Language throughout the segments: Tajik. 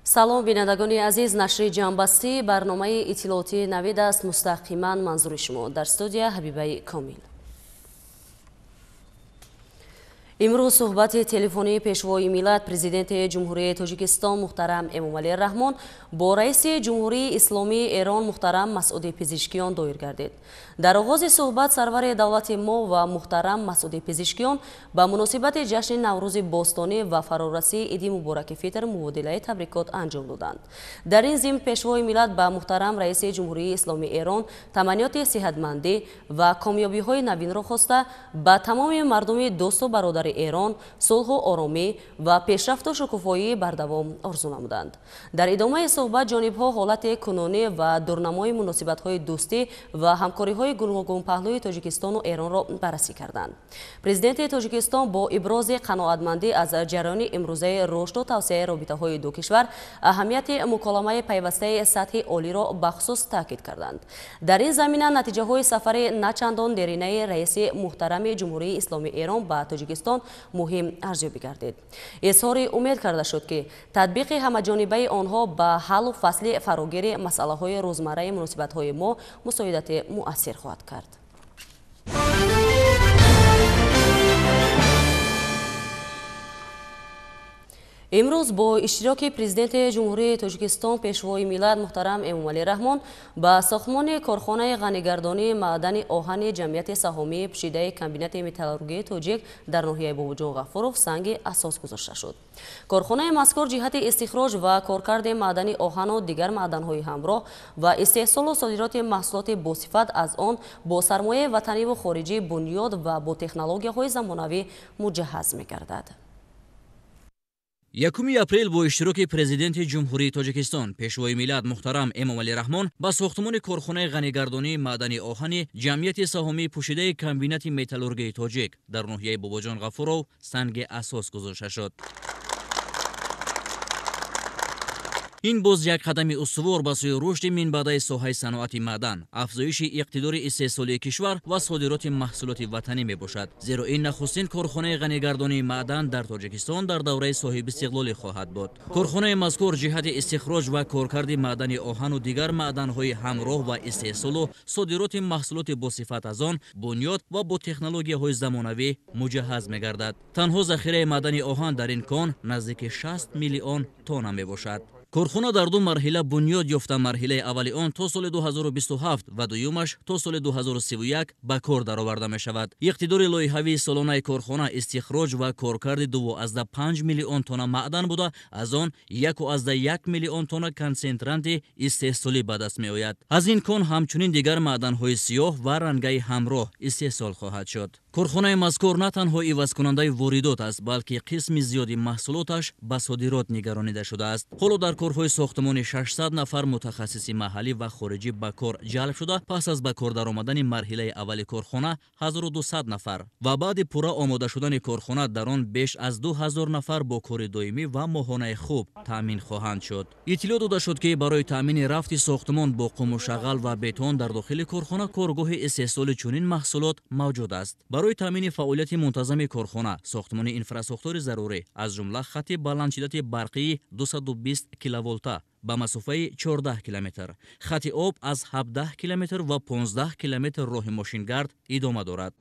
Салом бинандагони азиз, нашри ҷамъбастӣ барномаи иттилоотии Навид аст, мустақиман манзури шумо. Дар студия Ҳабибаи Комил. Имрӯз суҳбати телефонии Пешвои миллат, Президенти Ҷумҳурии Тоҷикистон муҳтарам Эмомалӣ Раҳмон бо раиси Ҷумҳурии Исломии Эрон муҳтарам Масъуди Пизишкиён доир гардид. Дар оғози суҳбат сарвари давлати мо ва муҳтарам Масъуди Пизишкиён ба муносибати ҷашни Наврӯзи бостонӣ ва фарорасии Иди Мубораки Фитр мубодилаи табрикот анҷом доданд. Дар ин зимн Пешвои миллат ба муҳтарам раиси Ҷумҳурии Исломии Эрон таманниёти сиҳатмандӣ ва комёбиҳои навинро хоста, ба тамоми мардуми дӯсту бародари Эрон сулҳу оромӣ ва пешрафту шукуфоии бардавом орзу намуданд. Дар идомаи суҳбат ҷонибҳо ҳолати кунунӣ ва дурнамои муносибатҳои дӯстӣ ва ҳамкориҳои гуногунпаҳлӯи Тоҷикистону Эронро баррасӣ карданд. Президенти Тоҷикистон бо ибрози қаноатмандӣ аз ҷараёни имрӯзаи рушду тавсеаи робитаҳои ду кишвар аҳамияти муколамаи пайвастаи сатҳи олиро бахусус таъкид карданд. Дар ин замина натиҷаҳои сафари начандон деринаи раиси муҳтарами Ҷумҳурии Исломии Эрон ба Тоҷикистон муҳим арзёбӣ гардид. Изҳори умед карда шуд, ки татбиқи ҳамаҷонибаи онҳо ба ҳаллу фасли фарогири масъалаҳои рӯзмарраи муносибатҳои мо мусоидати муассир хоҳад кард. Имрӯз бо иштироки Президенти Ҷумҳурии Тоҷикистон, Пешвои миллат муҳтарам Эмомалӣ Раҳмон ба сохтмони корхонаи ғанигардонии маъдани оҳани ҷамъияти саҳомии пӯшидаи комбинати металлургии тоҷик дар ноҳияи Бобоҷон Ғафуров санги асос гузошта шуд. Корхонаи мазкур ҷиҳати истихроҷ ва коркарди маъдани оҳану дигар маъданҳои ҳамроҳ ва истеҳсолу содироти маҳсулоти босифат аз он бо сармояи ватаниву хориҷӣ бунёд ва бо технологияҳои замонавӣ муҷаҳҳаз мегардад. 1 апрел бо иштироки Президенти Ҷумҳурии Тоҷикистон, Пешвои миллат муҳтарам Эмомалӣ Раҳмон ба сохтмони корхонаи ғанигардонии маъдани оҳани ҷамъияти саҳомии пӯшидаи комбинати металлургии тоҷик дар ноҳияи Бобоҷон Ғафуров санги асос гузошта шуд. Ин боз як қадами устувор ба сӯи рушди минбаъдаи соҳаи саноати маъдан, афзоиши иқтидори истеҳсолии кишвар ва содироти маҳсулоти ватанӣ мебошад. Зеро ин нахустин корхонаи ғанигардонии маъдан дар Тоҷикистон дар давраи соҳибистиқлолӣ хоҳад буд. Корхонаи мазкур ҷиҳати истихроҷ ва коркарди маъдани оҳану дигар маъданҳои ҳамроҳ ва истеҳсолу содироти маҳсулоти босифат аз он бунёд ва бо технологияҳои замонавӣ муҷаҳҳаз мегардад. Танҳо захираи маъдани оҳан дар ин кон наздики 60 миллион тонна мебошад. Корхона дар ду марҳила бунёд ёфта, марҳилаи аввали он то соли 2027 ва дуюмаш то соли 2031 ба кор дароварда мешавад. Иқтидори лоиҳавии солонаи корхона истихроҷ ва коркарди 2,5 миллион тонна маъдан буда, аз он 1,1 миллион тонна консентранти истеҳсолӣ ба даст меояд. Аз ин кон ҳамчунин дигар маъданҳои сиёҳ ва рангаи ҳамроҳ истеҳсол хоҳад шуд. Корхонаи мазкур на танҳо ивазкунандаи воридот аст, балки қисми зиёди маҳсулоташ ба содирот нигаронида шудааст. Ҳоло дар корҳои сохтмони 600 нафар мутахассиси маҳаллӣ ва хориҷӣ ба кор ҷалб шуда, пас аз ба кор даромадани марҳилаи аввали корхона 1200 нафар ва баъди пурра омода шудани корхона дар он беш аз 2000 нафар бо кори доимӣ ва моҳонаи хуб таъмин хоҳанд шуд. Иттилоъ дода шуд, ки барои таъмини рафти сохтмон бо қуму шағал ва бетон дар дохили корхона коргоҳи истеҳсоли чунин маҳсулот мавҷуд аст. Барои таъмини фаъолияти мунтазами корхона сохтмони инфрасохтори зарурӣ, аз ҷумла хати баландшиддати барқии 220 киловолта ба масофаи 14 километр, хати об аз 17 километр ва 15 километр роҳи мошингард идома дорад.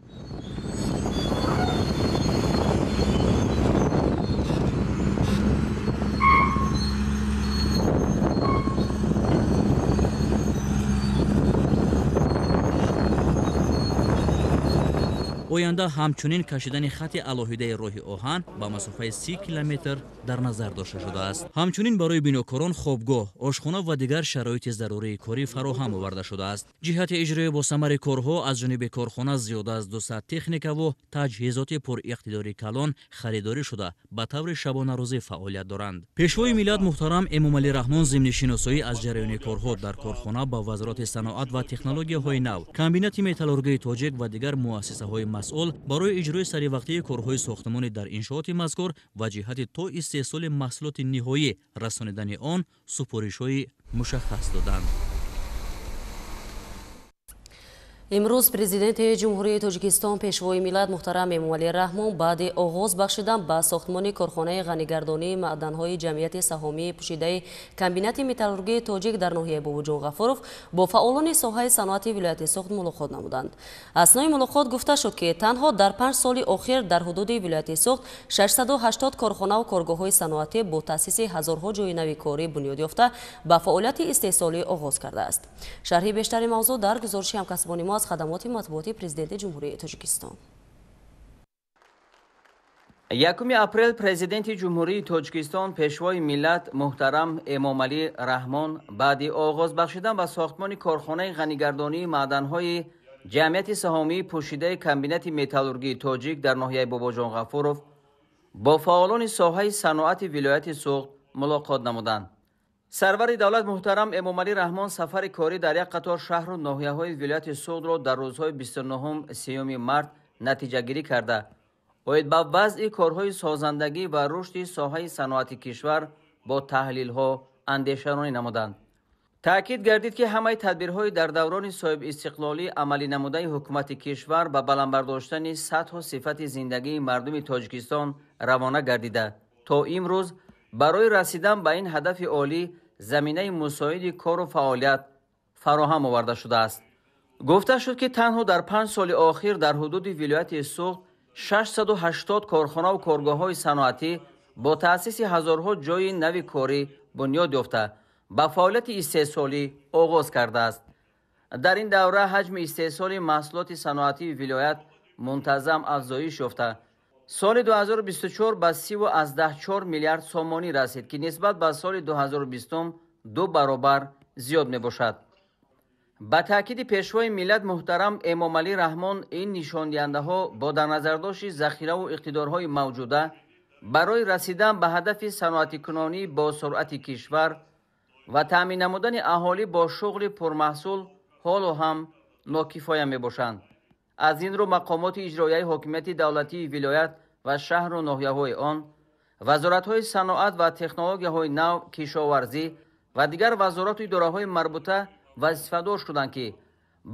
Оянда ҳамчунин кашидани хати алоҳидаи роҳи оҳан ба масофаи 30 километр дар назар дошта шудааст. Ҳамчунин барои бинокорон хобгоҳ, ошхона ва дигар шароити зарурии корӣ фароҳам оварда шудааст. Ҷиҳати иҷрои босамари корҳо аз ҷониби корхона зиёда аз 200 техникаву таҷҳизоти пуриқтидори калон харидорӣ шуда, ба таври шабонарӯзӣ фаъолият доранд. Пешвои миллат муҳтарам Эмомалӣ Раҳмон зимни шиносоӣ аз ҷараёни корҳо дар корхона ба Вазорати саноат ва технологияҳои нав, комбинати металлургии тоҷик ва дигар муассисаҳои масъул барои иҷрои саривақтии корҳои сохтмонӣ дар иншооти мазкур ва ҷиҳати то истеҳсоли маҳсулоти ниҳоӣ расонидани он супоришҳои мушаххас доданд. Имрӯз Президенти Ҷумҳурии Тоҷикистон, Пешвои миллат муҳтарам Эмомалӣ Раҳмон баъди оғоз бахшидан ба сохтмони корхонаи ғанигардонии маъданҳои ҷамъияти саҳомии пӯшидаи комбинати металлургии тоҷик дар ноҳияи Бобоҷон Ғафуров бо фаъолони соҳаи саноати вилояти Суғд мулоқот намуданд. Аснои мулоқот гуфта шуд, ки танҳо дар 5 соли охир дар ҳудуди вилояти Суғд 680 корхонаву коргоҳҳои саноатӣ бо таъсиси ҳазорҳо ҷойи нави корӣ бунёд ёфта ба фаъолияти истеҳсолӣ оғоз кардааст. Шарҳи бештари мавзӯъ дар гузориши ҳамкасбони мо аз хадамоти матбуоти Президенти Ҷумҳурии Тоҷикистон. 1 апрел Президенти Ҷумҳурии Тоҷикистон, Пешвои миллат муҳтарам Эмомалӣ Раҳмон баъди оғоз бахшидан ба сохтмони корхонаи ғанигардонии маъданҳои ҷамъияти саҳомии пӯшидаи комбинати металлургии тоҷик дар ноҳияи Бобоҷон Ғафуров бо фаъолони соҳаи саноати вилояти Суғд мулоқот намуданд. Сарвари давлат муҳтарам Эмомалӣ Раҳмон сафари корӣ дар як қатор шаҳру ноҳияҳои вилояти Суғдро дар рӯзҳои 29-30 март натиҷагирӣ карда, оид ба вазъи корҳои созандагӣ ва рушди соҳаи саноати кишвар бо таҳлилҳо андешаронӣ намуданд. Таъкид гардид, ки ҳамаи тадбирҳои дар даврони соҳибистиқлолӣ амалӣ намудаи ҳукумати кишвар ба баланд бардоштани сатҳу сифати зиндагии мардуми Тоҷикистон равона гардида, то имрӯз барои расидан ба ин ҳадафи олӣ заминаи мусоиди кору фаъолият фароҳам оварда шудааст. Гуфта шуд, ки танҳо дар 5 соли охир дар ҳудуди вилояти Суғд 680 корхонаву коргоҳҳои саноатӣ бо таъсиси ҳазорҳо ҷойи нави корӣ бунёд ёфта ба фаъолияти истеҳсолӣ оғоз кардааст. Дар ин давра ҳаҷми истеҳсоли маҳсулоти саноатии вилоят мунтазам афзоиш ёфта, соли 2024 ба 30,4 миллиард сомонӣ расид, ки нисбат ба соли 2020 2 баробар зиёд мебошад. Ба таъкиди Пешвои миллат муҳтарам Эмомалӣ Раҳмон, ин нишондиҳандаҳо бо дар назардошти захираву иқтидорҳои мавҷуда барои расидан ба ҳадафи саноатикунонӣ бо суръати кишвар ва таъмин намудани аҳолӣ бо шуғли пурмаҳсул ҳоло ҳам нокифоя мебошанд. Аз ин рӯ мақомоти иҷроияи ҳокимияти давлатии вилоят ва шаҳру ноҳияҳои он, вазоратҳои саноат ва технологияҳои нав, кишоварзӣ ва дигар вазорату идораҳои марбута вазифадор шуданд, ки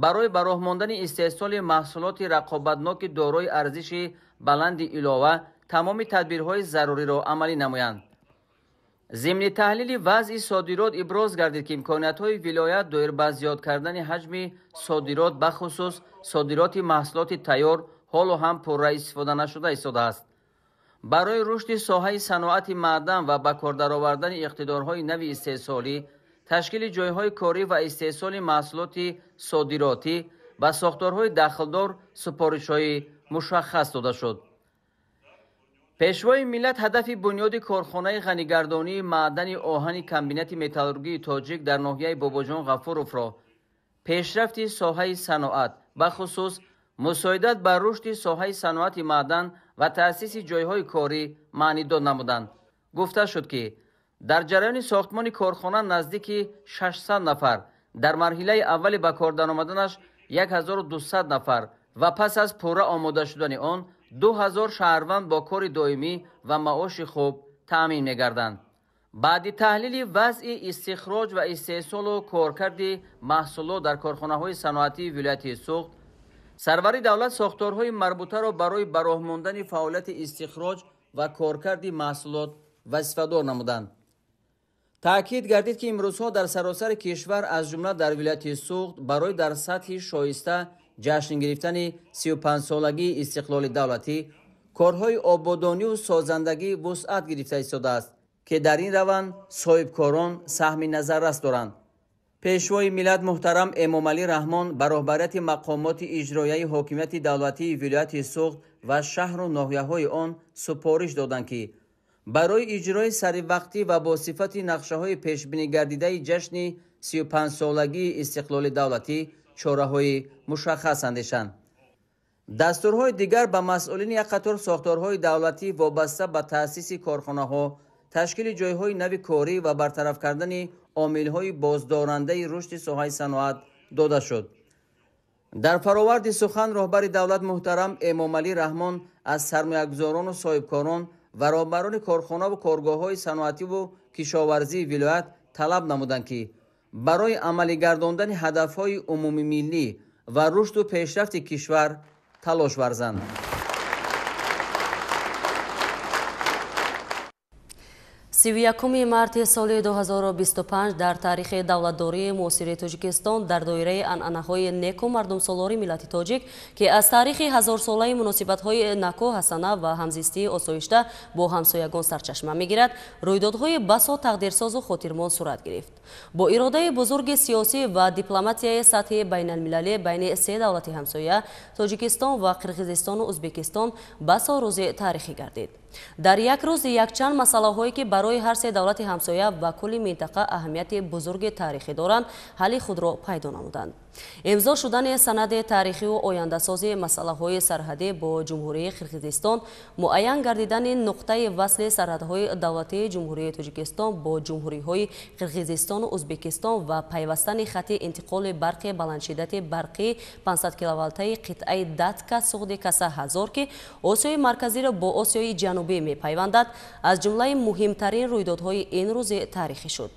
барои ба роҳ мондани истеҳсоли маҳсулоти рақобатноки дорои арзиши баланди илова тамоми тадбирҳои заруриро амалӣ намоянд. Зимни таҳлили вазъи содирот иброз гардид, ки имкониятҳои вилоят доир ба зиёд кардани ҳаҷми содирот, бахусус содироти маҳсулоти тайёр, ҳоло ҳам пурра истифода нашуда истодааст. Барои рушди соҳаи саноати маъдан ва ба кор даровардани иқтидорҳои нави истеҳсолӣ, ташкили ҷойҳои корӣ ва истеҳсоли маҳсулоти содиротӣ ба сохторҳои дахлдор супоришҳои мушаххас дода шуд. Пешвои миллат ҳадафи бунёди корхонаи ғанигардонии маъдани оҳани комбинати металлургии тоҷик дар ноҳияи Бобоҷон Ғафуровро пешрафти соҳаи саноат, бахусус мусоидат ба рушди соҳаи саноати маъдан ва таъсиси ҷойҳои корӣ маънидод намуданд. Гуфта шуд, ки дар ҷараёни сохтмони корхона наздики 600 нафар, дар марҳилаи аввали ба кор даромаданаш 1200 нафар ва пас аз пурра омода шудани он 2000 шаҳрванд бо кори доимӣ ва маоши хуб таъмин мегарданд. Баъди таҳлили вазъи истихроҷ ва истеҳсолу коркарди маҳсулот дар корхонаҳои саноатии вилояти Суғд, сарвари давлат сохторҳои марбутаро барои ба роҳ мондани фаъолияти истихроҷ ва коркарди маҳсулот вазифадор намуданд. Таъкид гардид, ки имрӯзҳо дар саросари кишвар, аз ҷумла дар вилояти Суғд, барои дар сатҳи шоиста ҷашн гирифтани 35-солагии истиқлоли давлатӣ корҳои ободониву созандагӣ вусъат гирифта истодааст, ки дар ин раванд соҳибкорон саҳми назаррас доранд. Пешвои миллат муҳтарам Эмомалӣ Раҳмон ба роҳбарияти мақомоти иҷроияи ҳокимияти давлатии вилояти Суғд ва шаҳру ноҳияҳои он супориш доданд, ки барои иҷрои саривақтӣ ва бо сифати нақшаҳои пешбинигардидаи ҷашни 35-солагии истиқлоли давлатӣ чораҳои мушаххас андешанд. Дастурҳои дигар ба масъулини як қатор сохторҳои давлатӣ вобаста ба таъсиси корхонаҳо, ташкили ҷойҳои нави корӣ ва бартараф кардани омилҳои боздорандаи рушди соҳаи саноат дода шуд. Дар фароварди сухан роҳбари давлат муҳтарам Эмомалӣ Раҳмон аз сармоягузорону соҳибкорон ва роҳбарони корхонаву коргоҳҳои саноативу кишоварзии вилоят талаб намуданд, ки барои амалигардондани ҳадафҳои умумимиллӣ ва рушду пешрафти кишвар талош варзанд. 31 марти соли 2025 дар таърихи давлатдории муосири Тоҷикистон дар доираи анъанаҳои неку мардумсолори миллати тоҷик, ки аз таърихи ҳазорсолаи муносибатҳои наку ҳасана ва ҳамзистии осоишта бо ҳамсоягон сарчашма мегирад, рӯйдодҳои басо тақдирсозу хотирмон сурат гирифт. Бо иродаи бузурги сиёсӣ ва дипломатияи сатҳи байналмилалӣ байни се давлати ҳамсоя Тоҷикистон ва Қирғизистону Ӯзбекистон басо рӯзи таърихӣ гардид. Дар як рӯз якчанд масъалаҳое, ки барои ҳар се давлати ҳамсоя ва кулли минтақа аҳамияти бузурги таърихӣ доранд, ҳалли худро пайдо намуданд. Имзо шудани санади таърихию ояндасози масъалаҳои сарҳадӣ бо Ҷумҳурии Қирғизистон, муайян гардидани нуқтаи васли сарҳадҳои давлатии Ҷумҳурии Тоҷикистон бо ҷумҳуриҳои Қирғизистону Ӯзбекистон ва пайвастани хати интиқоли барқи баландшиддати барқии 500 киловолтаи қитъаи Датка Суғди Каса 1000, ки Осиёи Марказиро бо Осиёи Ҷанубӣ мепайвандад, аз ҷумлаи муҳимтарин рӯйдодҳои ин рӯзи таърихӣ шуд.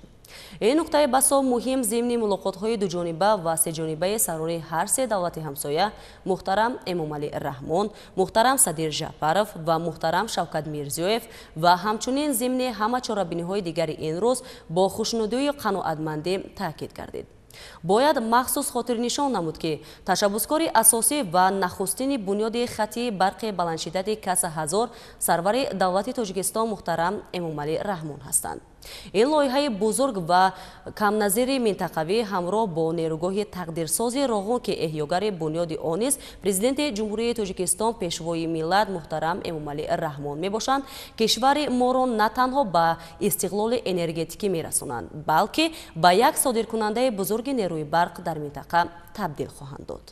Ин нуқтаи басо муҳим зимни мулоқотҳои дуҷониба ва сеҷонибаи сарони ҳар се давлати ҳамсоя муҳтарам Эмомалӣ Раҳмон, муҳтарам Садир Жапаров ва муҳтарам Шавкат Мирзиёев ва ҳамчунин зимни ҳама чорабиниҳои дигари ин рӯз бо хушнудию қаноатмандӣ таъкид гардид. Бояд махсус хотирнишон намуд, ки ташаббускори асосӣ ва нахустини бунёди хати барқи баландшиддати Каса 1000 сарвари давлати Тоҷикистон муҳтарам Эмомалӣ Раҳмон ҳастанд. Ин лоиҳаи бузург ва камназири минтақавӣ ҳамроҳ бо нерӯгоҳи тақдирсози Роғун, ки эҳёгари бунёди он низ Президенти Ҷумҳурии Тоҷикистон Пешвои миллат муҳтарам Эмомалӣ Раҳмон мебошанд, кишвари моро на танҳо ба истиқлоли энергетикӣ мерасонанд, балки ба як содиркунандаи бузурги нерӯи барқ дар минтақа табдил хоҳанд дод.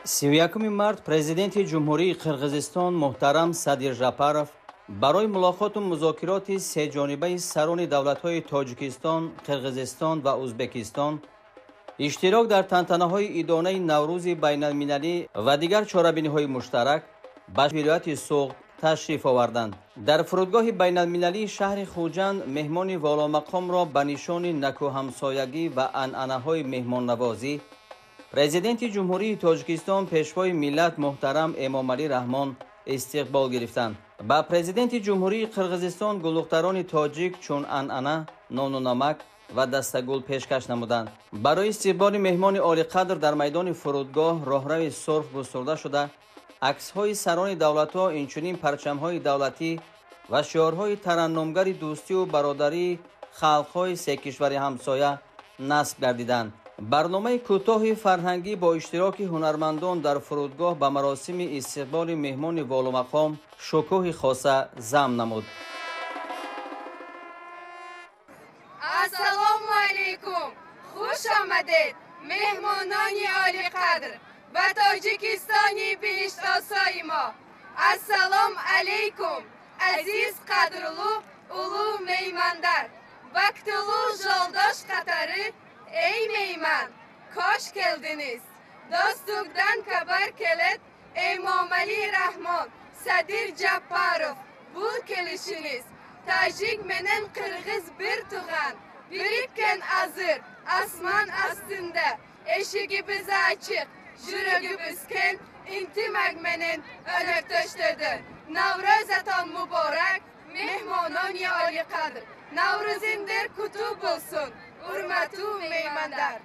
31 март Президенти Ҷумҳурии Қирғизистон муҳтарам Садир Жапаров барои мулоқоту музокироти сеҷонибаи сарони давлатҳои Тоҷикистон, Қирғизистон ва Ӯзбекистон, иштирок дар тантанаҳои идонаи Наврӯзи байналмилалӣ ва дигар чорабиниҳои муштарак ба вилояти Суғд ташриф оварданд. Дар фурудгоҳи байналмилалии шаҳри Хуҷанд меҳмони воломақомро ба нишони накӯҳамсоягӣ ва анъанаҳои меҳмоннавозӣ Президенти Ҷумҳурии Тоҷикистон Пешвои миллат муҳтарам Эмомалӣ Раҳмон истиқбол гирифтанд. Ба Президенти Ҷумҳурии Қирғизистон гулдухтарони тоҷик чун анъана, нону намак ва дастагул пешкаш намуданд. Барои истиқболи меҳмони олиқадр дар майдони фурудгоҳ роҳрави сурх густурда шуда, аксҳои сарони давлатҳо, инчунин парчамҳои давлатӣ ва шиорҳои тараннумгари дӯстию бародарии халқҳои се кишвари ҳамсоя насб гардиданд. Барномаи кӯтоҳи фарҳангӣ бо иштироки ҳунармандон дар фурудгоҳ ба маросими истиқболи меҳмони воломақом шукӯҳи хоса зам намуд. Ассалому алайкум! Хуш омадед, меҳмонони олиқадр, ба Тоҷикистони биҳиштосои мо. Ассалом алайкум, азиз қадрлу улуғ меймандар, бактулу жолдош қатары. Ey meyman, koş geldiniz. Dostluktan kabar kelet Emomali Rahmon, Sadir Japarov, bul kelişiniz. Tajik menen Qirg'iz bir tug'an, Birikken azır, asman astında, eşigimiz açık, жүрөгүбүз кең, интимак менен өнөктөштөдү. Наврӯзатон муборак, меҳмонони олиқадр. Наврӯзиндер куту болсун, урматтуу меймандар.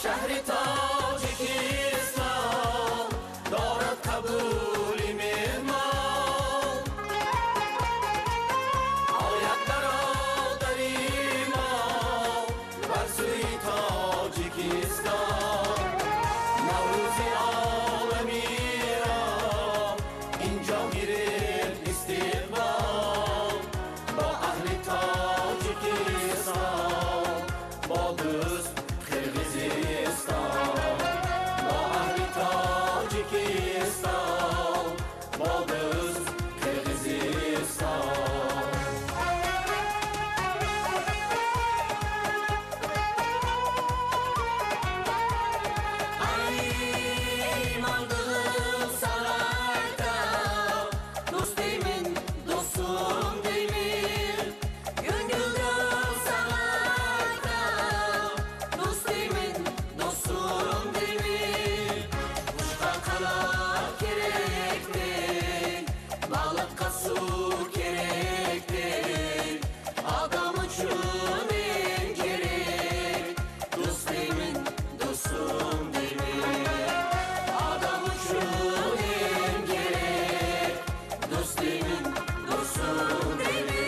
Шаҳри Тоҷикистон дорад қабули меҳмон, ояд бародари мо бар сӯи Тоҷикистон. Наврӯзи оламиро инҷо гирифт истиқбол, бо аҳли Тоҷикистон, бо дӯст Қирғизистон, бо аҳли Тоҷикистон, бо дӯст Қирғизистон. Ай мандығым сарайда, дос деймін, досым деймін, көңілдім сарайда, дос деймін, досым деймін. Құшқа қанат керектей, балыққа су керектей, адам үшін ең керек, дос деймін, досым деймін. Адам үшін ең керек, дос деймін, досым деймін.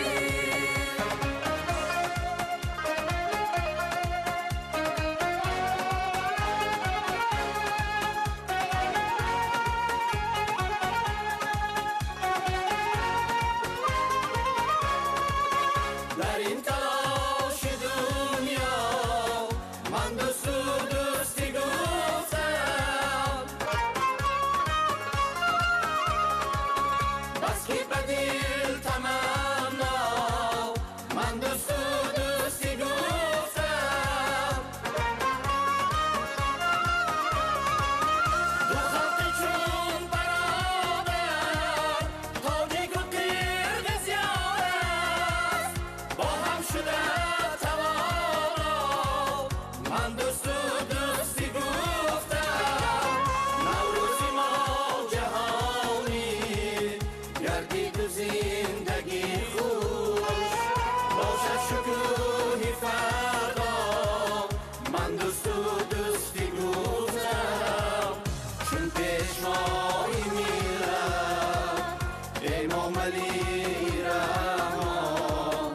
Дар ин талоши дунё ман дӯсту дӯстӣ гуфтам, бас ки ба дил таманно ман дӯсту дӯстӣ гуфтам. Ду халқи чун бародар, тоҷику қирғиз ёр аст, бо ҳам шуда тавоно ман дӯсту дӯстӣ гуфтам. Наврӯзи мо ҷаҳонӣ гардиду зиндагӣ хуш, бошад шукӯҳи фардо ман дӯсту дӯстӣ гуфтам. Чун пешвои миллат Эмомалӣ Раҳмон,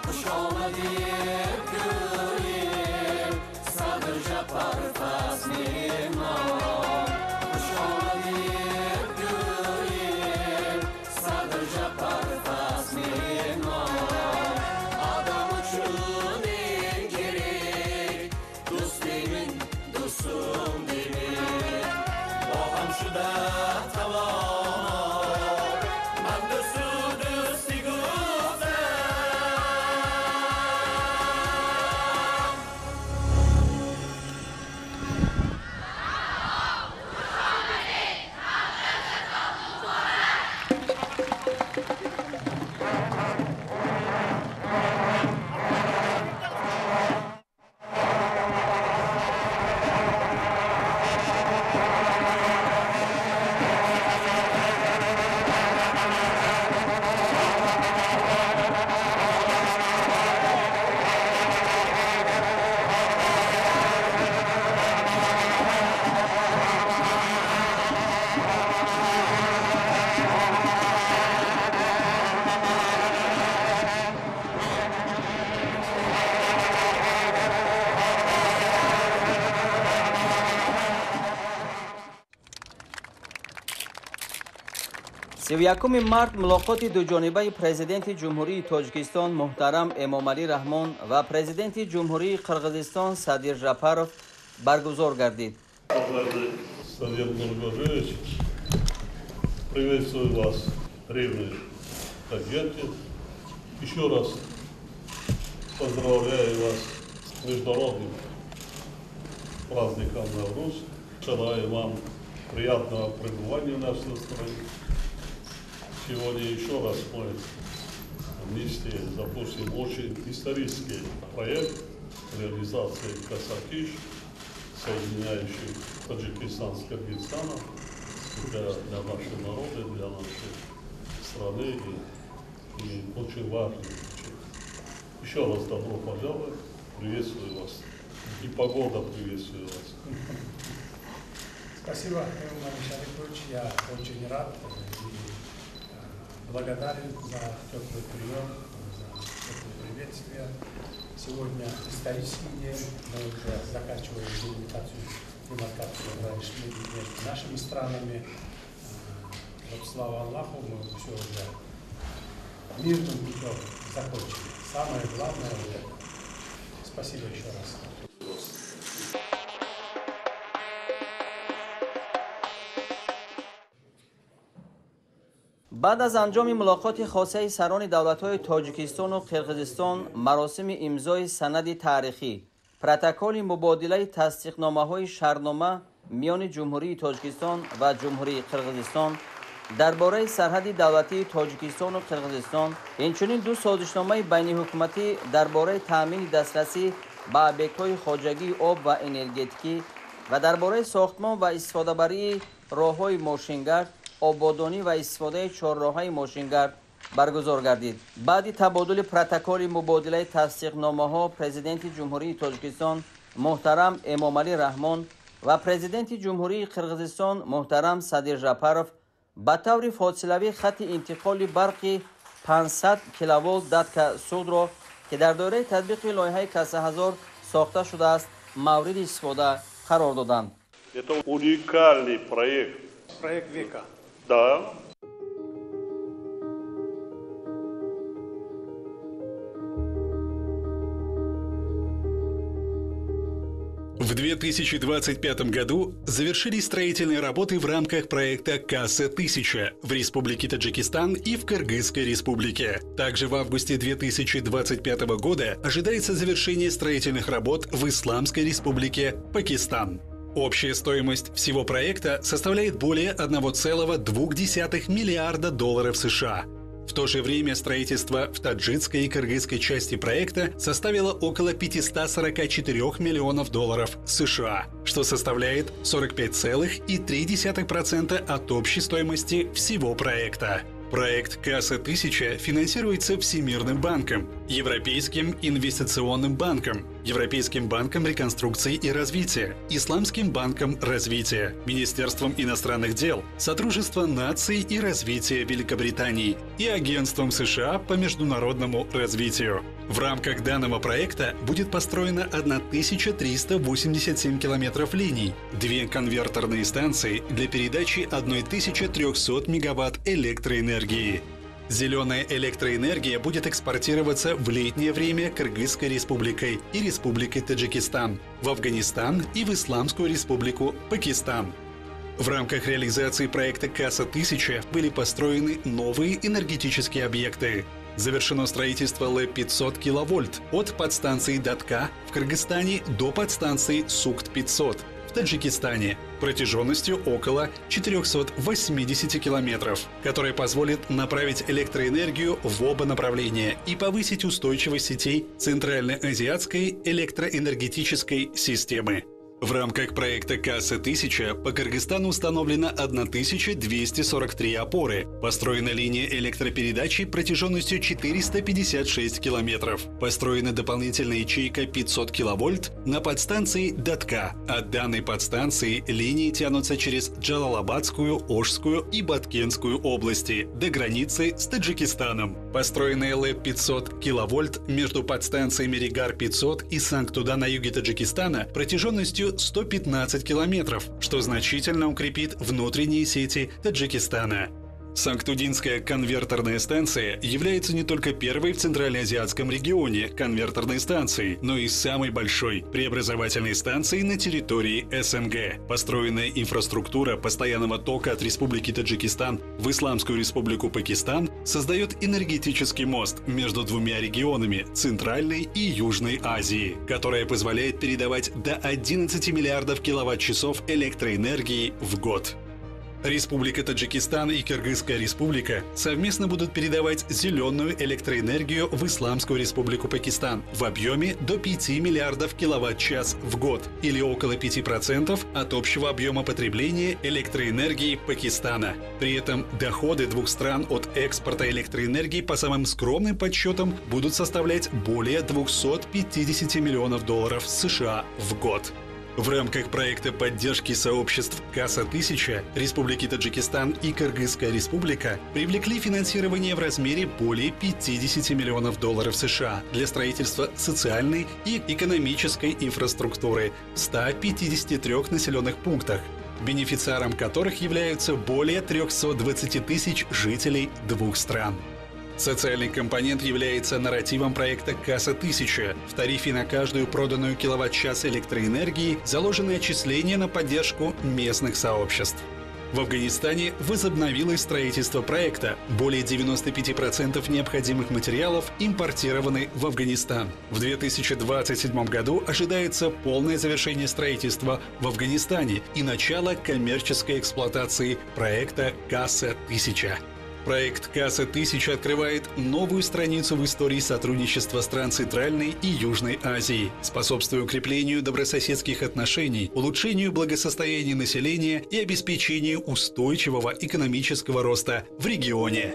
хуш омадед гӯем, Садр Жапаров аст меҳмон. Хуш омадед гӯем, Садр Жапаров аст меҳмон. Адам uchun eng kerak, do'st deymin, do'stim deymin. Бо ҳам шуда тавоно. 31 март мулоқоти дуҷонибаи президенти Ҷумҳурии Тоҷикистон муҳтарам Эмомалӣ Раҳмон ва президенти Ҷумҳурии Қирғизистон Садир Жапаров баргузор гардид. Садир Нургожоевич, приветствую вас в древней Ташкенте. Еще раз поздравляю вас с международным праздником Навруз. Желаю вам приятного пребывания в нашей стране. Сегодня еще раз мы вместе запустим очень исторический проект реализации Касакиш, соединяющий Таджикистан с Кыргызстаном, для нашего народа, для нашей страны и очень важный. Еще раз добро пожаловать, приветствую вас. И погода приветствую вас. Спасибо, Эмомали Шарипович, я очень рад и благодарен за теплый прием, за теплое приветствие. Сегодня исторический день, мы уже заканчиваем делимитацию, демаркацию между нашими странами. Вот, слава Аллаху, мы все уже мирным путем закончили. Самое главное вот это. Спасибо еще раз. Баъд аз анҷоми мулоқоти хосаи сарони давлатҳои Тоҷикистону Қирғизистон маросими имзои санади таърихӣ, протоколи мубодилаи тасдиқномаҳои шартнома миёни Ҷумҳурии Тоҷикистон ва Ҷумҳурии Қирғизистон дар бораи сарҳади давлатии Тоҷикистону Қирғизистон, инчунин ду созишномаи байниҳукуматӣ дар бораи таъмини дастрасӣ ба объектҳои хоҷагии об ва энергетикӣ ва дар бораи сохтмон ва истифодабарии роҳҳои мошингард, ободонӣ ва истифодаи чорроҳаи мошингард баргузор гардид. Баъди табодули протоколи мубодилаи тасдиқномаҳо президенти Ҷумҳурии Тоҷикистон муҳтарам Эмомалӣ Раҳмон ва президенти Ҷумҳурии Қирғизистон муҳтарам Садир Жапаров ба таври фосилавӣ хатти интиқоли барқи 500 киловолт Датка Суғдро, ки дар доираи татбиқи лоиҳаи Каса ҳазор сохта шудааст, мавриди истифода қарор доданд. Это уникальный проект. Проект века. Да. В 2025 году завершились строительные работы в рамках проекта «Касса-1000» в Республике Таджикистан и в Кыргызской Республике. Также в августе 2025 года ожидается завершение строительных работ в Исламской Республике Пакистан. Общая стоимость всего проекта составляет более 1,2 миллиарда долларов США. В то же время строительство в таджикской и кыргызской части проекта составило около 544 миллионов долларов США, что составляет 45,3% от общей стоимости всего проекта. Проект «Касса-1000» финансируется Всемирным банком, Европейским инвестиционным банком, Европейским банком реконструкции и развития, Исламским банком развития, Министерством иностранных дел, Содружества наций и развития Великобритании и Агентством США по международному развитию. В рамках данного проекта будет построено 1387 километров линий, две конвертерные станции для передачи 1300 мегаватт электроэнергии. Зеленая электроэнергия будет экспортироваться в летнее время Кыргызской Республикой и Республикой Таджикистан, в Афганистан и в Исламскую Республику Пакистан. В рамках реализации проекта «Касса-1000» были построены новые энергетические объекты. Завершено строительство Л-500 киловольт от подстанции Датка в Кыргызстане до подстанции Сукт-500 в Таджикистане протяженностью около 480 километров, которая позволит направить электроэнергию в оба направления и повысить устойчивость сетей Центральноазиатской электроэнергетической системы. В рамках проекта «Касса-1000» по Кыргызстану установлено 1243 опоры. Построена линия электропередачи протяженностью 456 километров. Построена дополнительная ячейка 500 киловольт на подстанции Датка. От данной подстанции линии тянутся через Джалалабадскую, Ошскую и Баткенскую области до границы с Таджикистаном. Построена ЛЭП-500 киловольт между подстанциями Регар-500 и Санктуда на юге Таджикистана протяженностью 115 километров, что значительно укрепит внутренние сети Таджикистана. Сангтудинская конвертерная станция является не только первой в Центральноазиатском регионе конвертерной станцией, но и самой большой преобразовательной станцией на территории СНГ. Построенная инфраструктура постоянного тока от Республики Таджикистан в Исламскую Республику Пакистан создает энергетический мост между двумя регионами Центральной и Южной Азии, которая позволяет передавать до 11 миллиардов киловатт-часов электроэнергии в год. Республика Таджикистан и Кыргызская Республика совместно будут передавать зеленую электроэнергию в Исламскую Республику Пакистан в объеме до 5 миллиардов киловатт-час в год или около 5% от общего объема потребления электроэнергии Пакистана. При этом доходы двух стран от экспорта электроэнергии по самым скромным подсчетам будут составлять более 250 миллионов долларов США в год. В рамках проекта поддержки сообществ «Каса-1000» Республики Таджикистан и Кыргызская Республика привлекли финансирование в размере более 50 миллионов долларов США для строительства социальной и экономической инфраструктуры в 153 населенных пунктах, бенефициаром которых являются более 320 тысяч жителей двух стран. Социальный компонент является нарративом проекта «Каса-1000». В тарифе на каждую проданную киловатт-час электроэнергии заложены отчисления на поддержку местных сообществ. В Афганистане возобновилось строительство проекта. Более 95% необходимых материалов импортированы в Афганистан. В 2027 году ожидается полное завершение строительства в Афганистане и начало коммерческой эксплуатации проекта «Каса-1000». Проект «Каса-1000» открывает новую страницу в истории сотрудничества стран Центральной и Южной Азии, способствуя укреплению добрососедских отношений, улучшению благосостояния населения и обеспечению устойчивого экономического роста в регионе.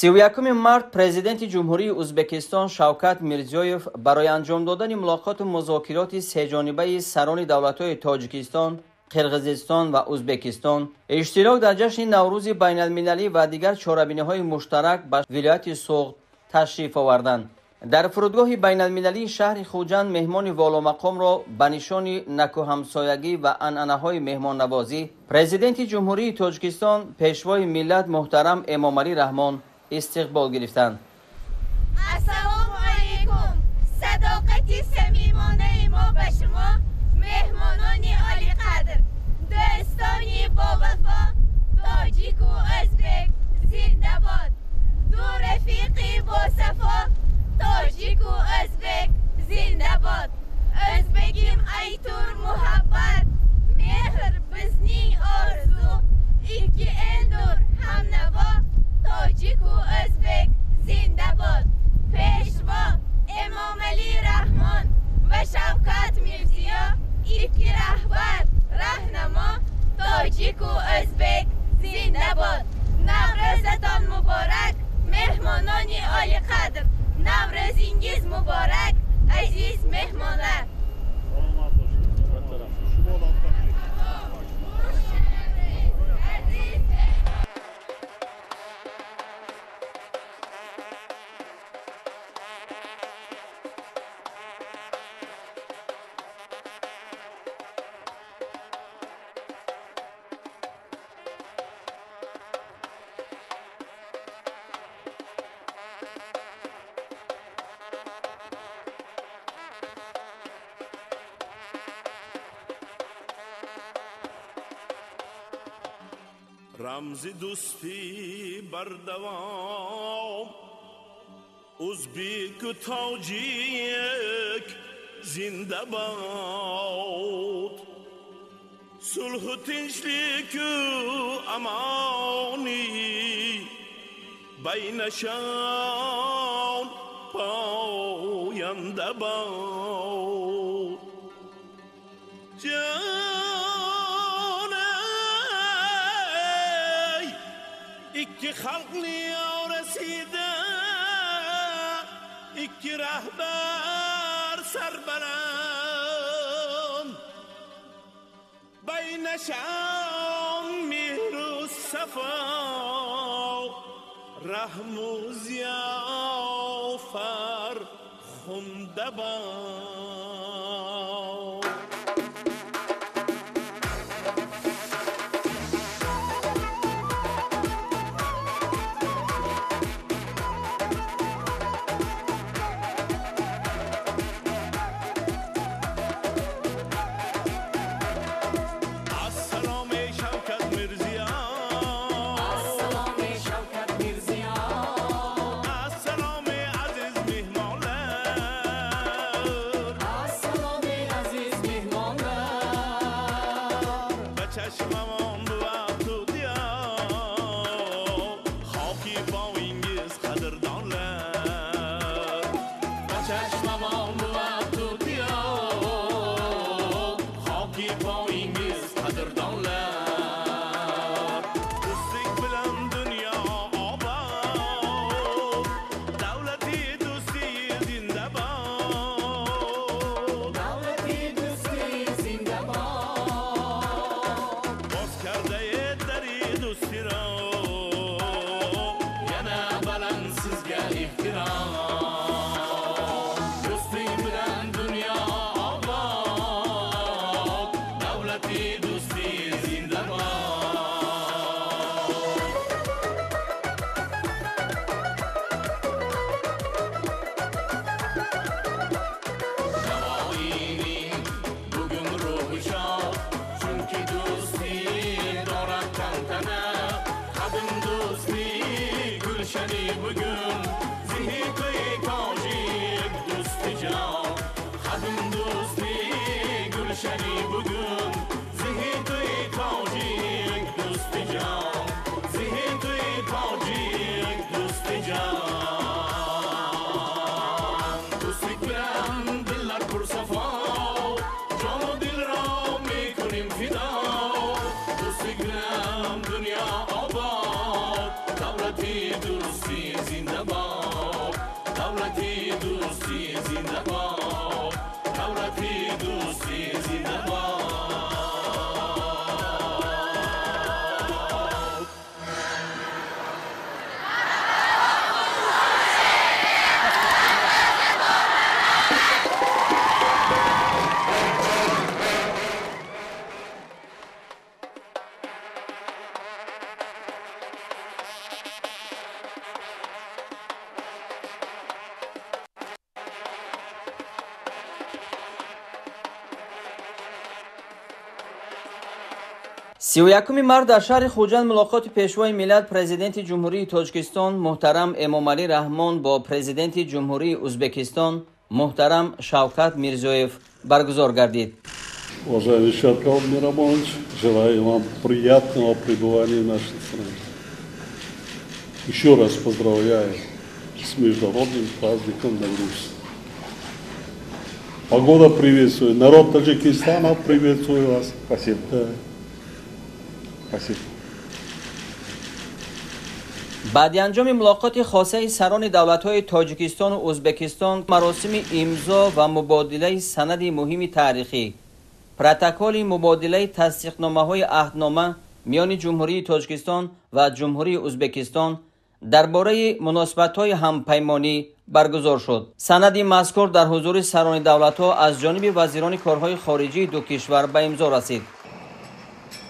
31 март президенти Ҷумҳурии Ӯзбекистон Шавкат Мирзиёев барои анҷом додани мулоқоту музокироти сеҷонибаи сарони давлатҳои Тоҷикистон, Қирғизистон ва Ӯзбекистон, иштирок дар ҷашни Наврӯзи байналмилалӣ ва дигар чорабиниҳои муштарак ба вилояти Суғд ташриф оварданд. Дар фурудгоҳи байналмилалии шаҳри Хуҷанд меҳмони воломақомро ба нишони накӯҳамсоягӣ ва анъанаҳои меҳмоннавозӣ президенти Ҷумҳурии Тоҷикистон, пешвои миллат муҳтарам Эмомалӣ Раҳмон истиқбол гирифтанд. Ассалому алайкум! Садоқати самимонаи мо ба шумо, меҳмонони олиқадр, дӯстони бовафо, тоҷику ӯзбек зиндабод, ду рафиқи босафо, тоҷику ӯзбек зиндабод. Ӯзбегим айтур муҳаббат, меҳр bizning orzu, ikki eldur hamnavo, тоҷику ӯзбек зиндабод. Пешво Эмомалӣ Раҳмон ва Шавкат Мирзиё, ikki rahbar раҳнамо, тоҷику ӯзбек зиндабод. Наврӯзатон муборак, меҳмонони олиқадр. Наврӯзинgiz муборак, aziz mehmonlar. Рамзи дӯстӣ бардавом, узбеку тоҷик зинда бод. Сулҳу тинчлику амонӣ байнашон поянда бод. Ҷон ey, ikki xalqning orasida ikki rahbar sarbaland, baynashon mehru safo, rahmu ziyofar xunda bod. Assalom ey Shavkat Mirziyoyev, Assalom ey Shavkat Mirziyoyev, assalom ey aziz mehmonlar, assalom ey aziz mehmonlar. Ба чашмамон бувад тутиё, хоки поинgiz qadrdonlar. Ба чашмамон бувад тутиё, хоки поинgiz qadrdonlar. Do'stlik bilan dunyo obod, davlati do'stlik zinda bod. Davlati do'stlik zinda bod. Боз кардаед дари дӯстиро, yana baland sizga ehtirom. Do'stlik bilan dunyo obod, davlati do'stlik zinda bod. Navoiyning bugun ruhi shod, chunki do'stlik dorad tantana. Qadim do'stlik gulshani bugun, zehiqi tojik do'stijon. Qadim do'stlik gulshani bugun, zehiqi tojik do'stijon. Zehiqi tojik do'stijon. Do'stlik bilan dillar pursafo, jonu dilro mekunim fido. Do'stlik bilan dunyo obod, davlati do'stlik zinda bod. Davlati do'stlik zinda bod. Davlati do'stlik zinda bod. 31 март дар шаҳри Хуҷанд мулоқоти пешвои миллат, президенти Ҷумҳурии Тоҷикистон муҳтарам Эмомалӣ Раҳмон бо президенти Ҷумҳурии Узбекистон муҳтарам Шавкат Мирзиёев баргузор гардид. Уважаемый Шавкат Миромонович, желаю вам приятного пребывания в нашей стране. Еще раз поздравляю с международным праздником Навруз. Погода приветствует, народ Таджикистана приветствует вас. Спасибо. Да. Спасибо. Баъди анҷоми мулоқоти хосаи сарони давлатҳои Тоҷикистону Узбекистон маросими имзо ва мубодилаи санади муҳими таърихӣ, протоколи мубодилаи тасдиқномаҳои аҳднома миёни Ҷумҳурии Тоҷикистон ва Ҷумҳурии Узбекистон дар бораи муносибатҳои ҳампаймонӣ баргузор шуд. Санади мазкур дар ҳузури сарони давлатҳо аз ҷониби вазирони корҳои хориҷии ду кишвар ба имзо расид.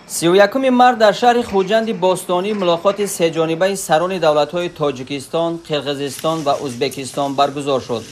31 март дар шаҳри Хуҷанди бостонӣ мулоқоти сеҷонибаи сарони давлатҳои Тоҷикистон, Қирғизистон ва Узбекистон баргузор шуд.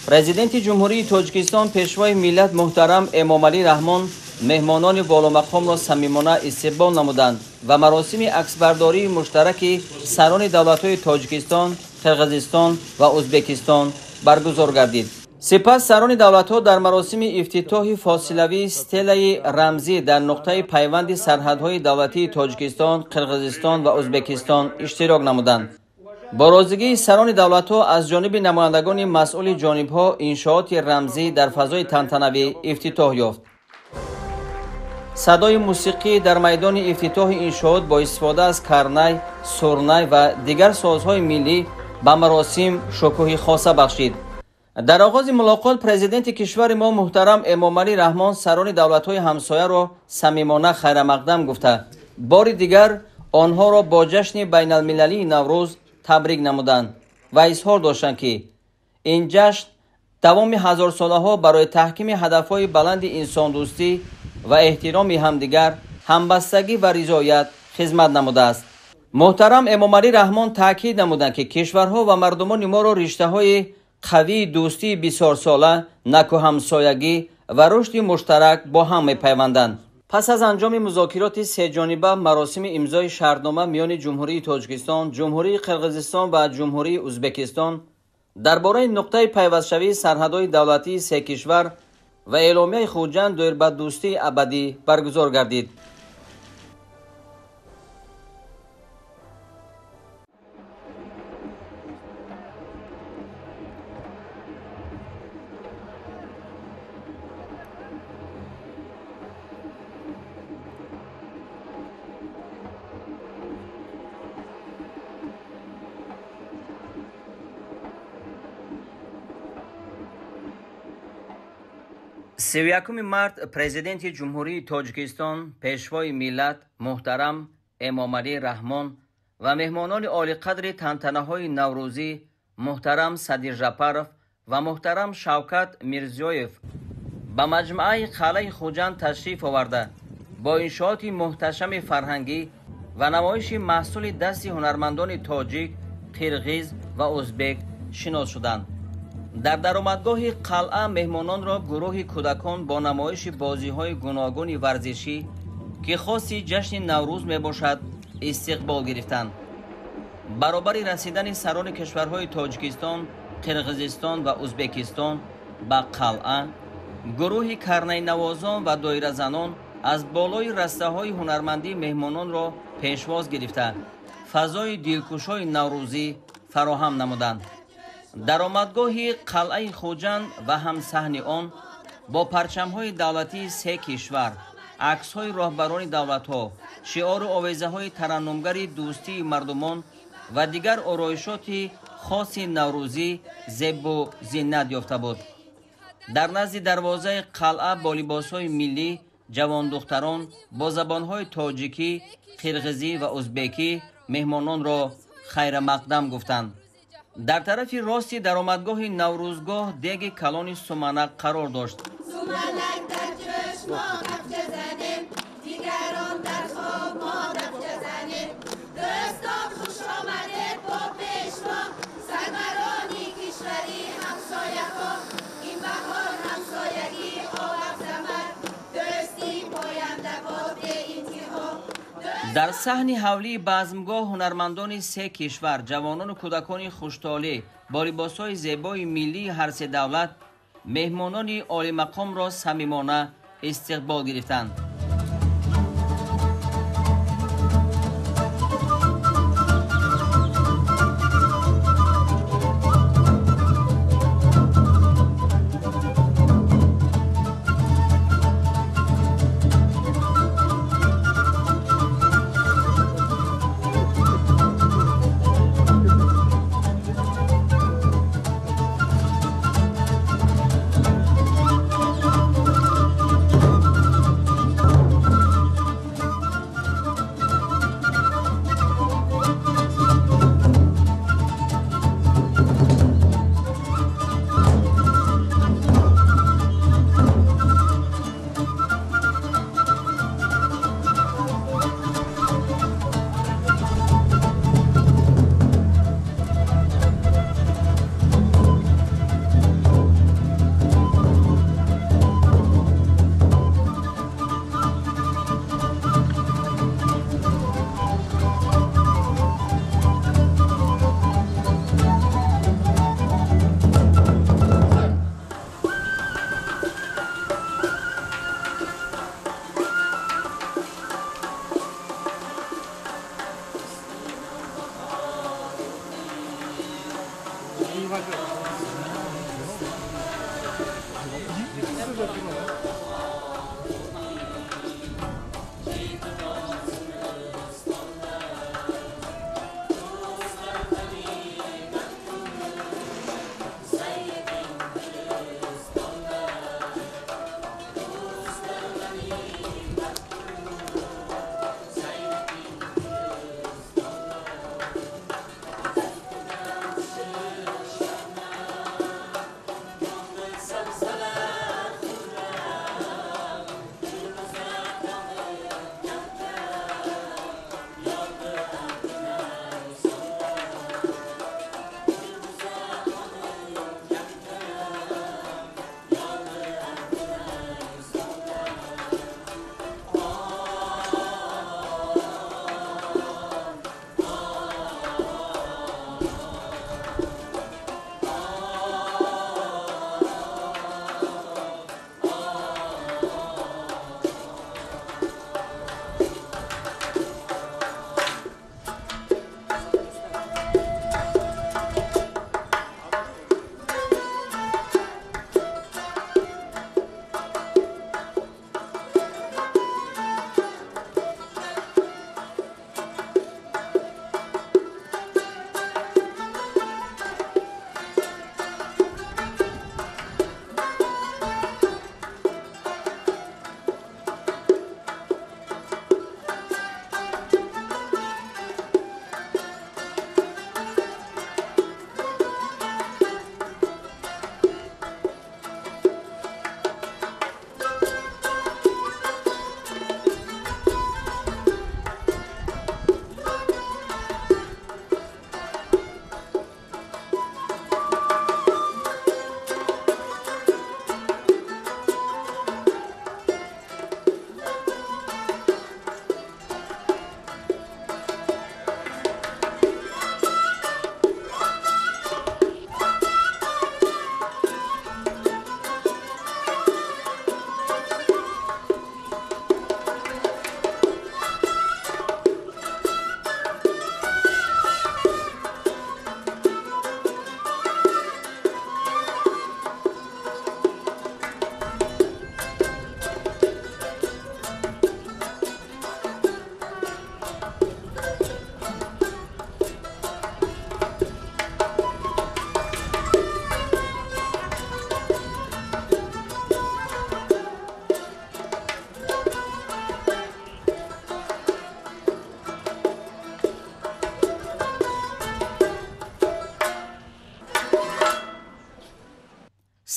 Президенти Ҷумҳурии Тоҷикистон, пешвои миллат муҳтарам Эмомалӣ Раҳмон Меҳмонони боломақомро самимона истиқбол намуданд ва маросими аксбардории муштараки сарони давлатҳои Тоҷикистон, Қирғизистон ва Ӯзбекистон баргузор гардид. Сипас сарони давлатҳо дар маросими ифтитоҳи фосилавии стелаи рамзӣ дар нуқтаи пайванди сарҳадҳои давлатии Тоҷикистон, Қирғизистон ва Ӯзбекистон иштирок намуданд. Бо розигии сарони давлатҳо аз ҷониби намояндагони масъули ҷонибҳо иншооти рамзӣ дар фазои тантанавӣ ифтитоҳ ёфт. Садои мусиқӣ дар майдони ифтитоҳи иншоот бо истифода аз карнай, сурнай ва дигар созҳои миллӣ ба маросим шукӯҳи хоса бахшид. Дар оғози мулоқот президенти кишвари мо муҳтарам Эмомалӣ Раҳмон сарони давлатҳои ҳамсояро самимона хайрамақдам гуфта, бори дигар онҳоро бо ҷашни байналмилалии Наврӯз табрик намуданд ва изҳор доштанд, ки ин ҷашн давоми ҳазорсолаҳо барои таҳкими ҳадафҳои баланди инсондӯстӣ ва эҳтироми ҳамдигар, ҳамбастагӣ ва ризоят хизмат намудааст. Муҳтарам Эмомалӣ Раҳмон таъкид намуданд, ки кишварҳо ва мардумони моро риштаҳои қавии дӯстии бисёрсола, накӯҳамсоягӣ ва рушди муштарак бо ҳам мепайванданд. Пас аз анҷоми музокироти сеҷониба маросими имзои шартнома миёни Ҷумҳурии Тоҷикистон, Ҷумҳурии Қирғизистон ва Ҷумҳурии Ӯзбекистон дар бораи нуқтаи пайвастшавии сарҳадҳои давлатии се кишвар ва эъломияи Хуҷанд доир ба дӯстии абадӣ баргузор гардид. 31 март президенти Ҷумҳурии Тоҷикистон, Пешвои миллат муҳтарам Эмомалӣ Раҳмон ва меҳмонони олиқадри тантанаҳои наврӯзӣ муҳтарам Садир Жапаров ва муҳтарам Шавкат Мирзиёев ба маҷмӯаи қалъаи Хуҷанд ташриф оварда, бо иншооти муҳташами фарҳангӣ ва намоиши маҳсули дасти ҳунармандони тоҷик, қирғиз ва ӯзбек шинос шуданд. Дар даромадгоҳи қалъа меҳмононро гурӯҳи кӯдакон бо намоиши бозиҳои гуногуни варзишӣ, ки хоси ҷашни Наврӯз мебошад, истиқбол гирифтанд. Баробари расидани сарони кишварҳои Тоҷикистон, Қирғизистон ва Ӯзбекистон ба қалъа, гурӯҳи карнайнавозон ва доиразанон аз болои растаҳои ҳунармандӣ меҳмононро пешвоз гирифта, фазои дилкушои наврӯзӣ фароҳам намуданд. Даромадгоҳи қалъаи Хуҷанд ва ҳамсаҳни он бо парчамҳои давлатии се кишвар, аксҳои роҳбарони давлатҳо, шиору овезаҳои тараннумгари дӯстии мардумон ва дигар ороишоти хоси наврӯзӣ зебу зинат ёфта буд. Дар назди дарвозаи қалъа бо либосҳои миллӣ ҷавондухтарон бо забонҳои тоҷикӣ, қирғизӣ ва ӯзбекӣ меҳмононро хайрамақдам гуфтанд. Дар тарафи рости даромадгоҳи наврӯзгоҳ деги калони суманак қарор дошт. Суманак дар ҷӯш мо кафча занем, дигарон дар хоб мо дафча занем. Дӯстон хуш омадед бо пешво, сарварони кишвари ҳамсояҳо. Ин баҳор ҳамсоягӣ овард замар, дӯстӣ поянда бод беинтиҳо. Дар саҳни ҳавлии базмгоҳ ҳунармандони се кишвар, ҷавонону кӯдакони хуштолеъ бо либосҳои зебои миллии ҳар се давлат меҳмонони олимақомро самимона истиқбол гирифтанд.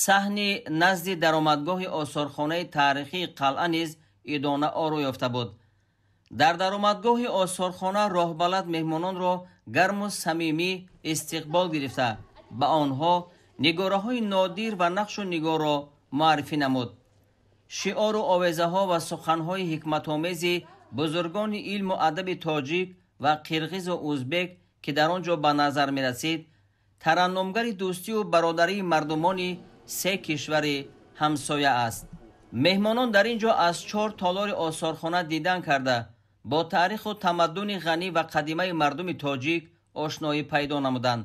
Саҳни назди даромадгоҳи осорхонаи таърихии қалъа низ идона оро ёфта буд. Дар даромадгоҳи осорхона роҳбалад меҳмононро гарму самимӣ истиқбол гирифта, ба онҳо нигораҳои нодир ва нақшу нигорро муаррифӣ намуд. Шиору овезаҳо ва суханҳои ҳикматомези бузургони илму адаби тоҷик ва қирғизу узбек, ки дар он ҷо ба назар мерасид, тараннумгари дӯстию бародарии мардумони се кишвари ҳамсоя аст. Меҳмонон дар ин ҷо аз 4 толори осорхона дидан карда, бо таъриху тамаддуни ғанӣ ва қадимаи мардуми тоҷик ошноӣ пайдо намуданд.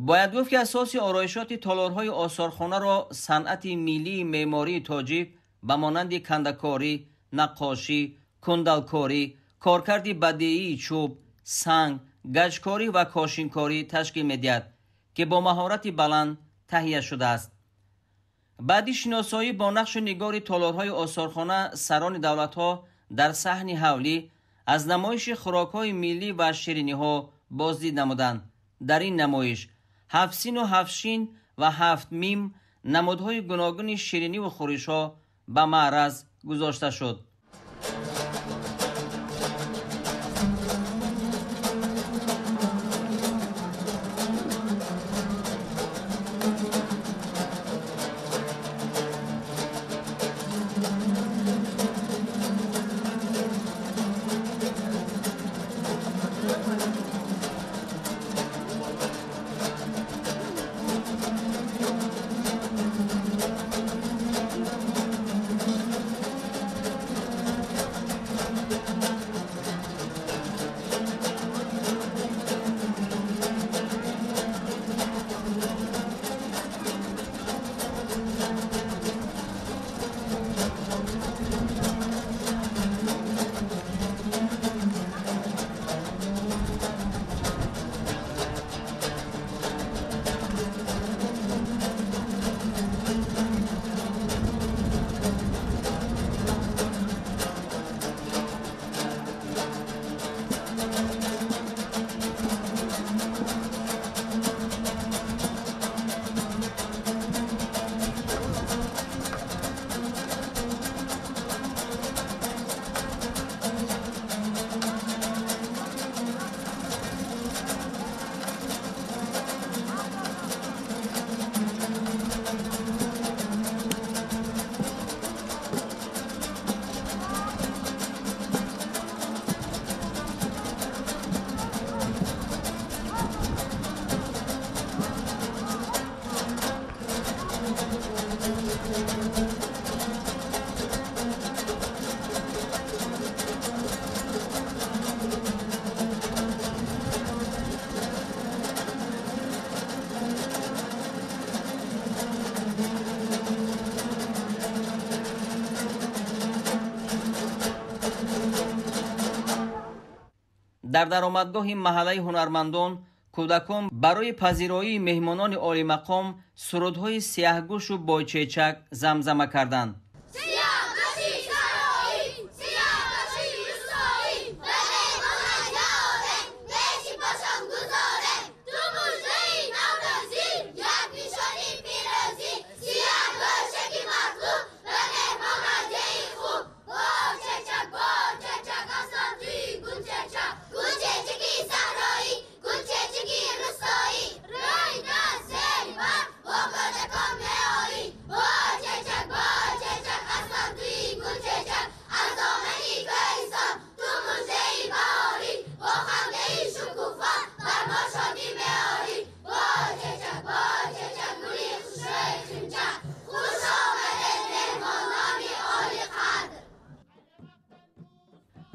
Бояд гуфт, ки асоси ороишоти толорҳои осорхонаро санъати миллии меъмории тоҷик ба монанди кандакорӣ, наққошӣ, кундалкорӣ, коркарди бадеии чӯб, санг, гаҷкорӣ ва кошинкорӣ ташкил медиҳад, ки бо маҳорати баланд таҳия шудааст. Баъди шиносоӣ бо нақшу нигори толорҳои осорхона, сарони давлатҳо дар саҳни ҳавлӣ аз намоиши хӯрокҳои миллӣ ва шириниҳо боздид намуданд. Дар ин намоиш ҳафт сину ҳафт шин ва ҳафт мим намудҳои гуногуни шириниву хӯришҳо ба маъраз гузошта шуд. Дар даромадгоҳи маҳаллаи ҳунармандон кӯдакон барои пазироии меҳмонони олимақом сурудҳои сияҳгӯшу бойчечак замзама карданд.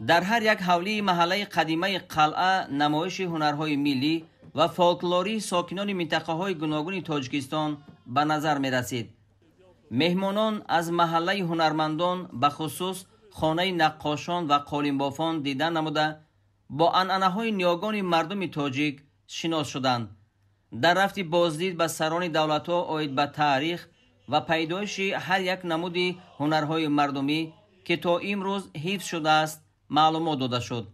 Дар ҳар як ҳавлии маҳаллаи қадимаи қалъа намоиши ҳунарҳои миллӣ ва фолклории сокинони минтақаҳои гуногуни Тоҷикистон ба назар мерасид. Меҳмонон аз маҳаллаи ҳунармандон, бахусус хонаи наққошон ва қолинбофон дидан намуда, бо анъанаҳои ниёгони мардуми тоҷик шинос шуданд. Дар рафти боздид ба сарони давлатҳо оид ба таърих ва пайдоиши ҳар як намуди ҳунарҳои мардумӣ, ки то имрӯз ҳифз шудааст, маълумот дода шуд.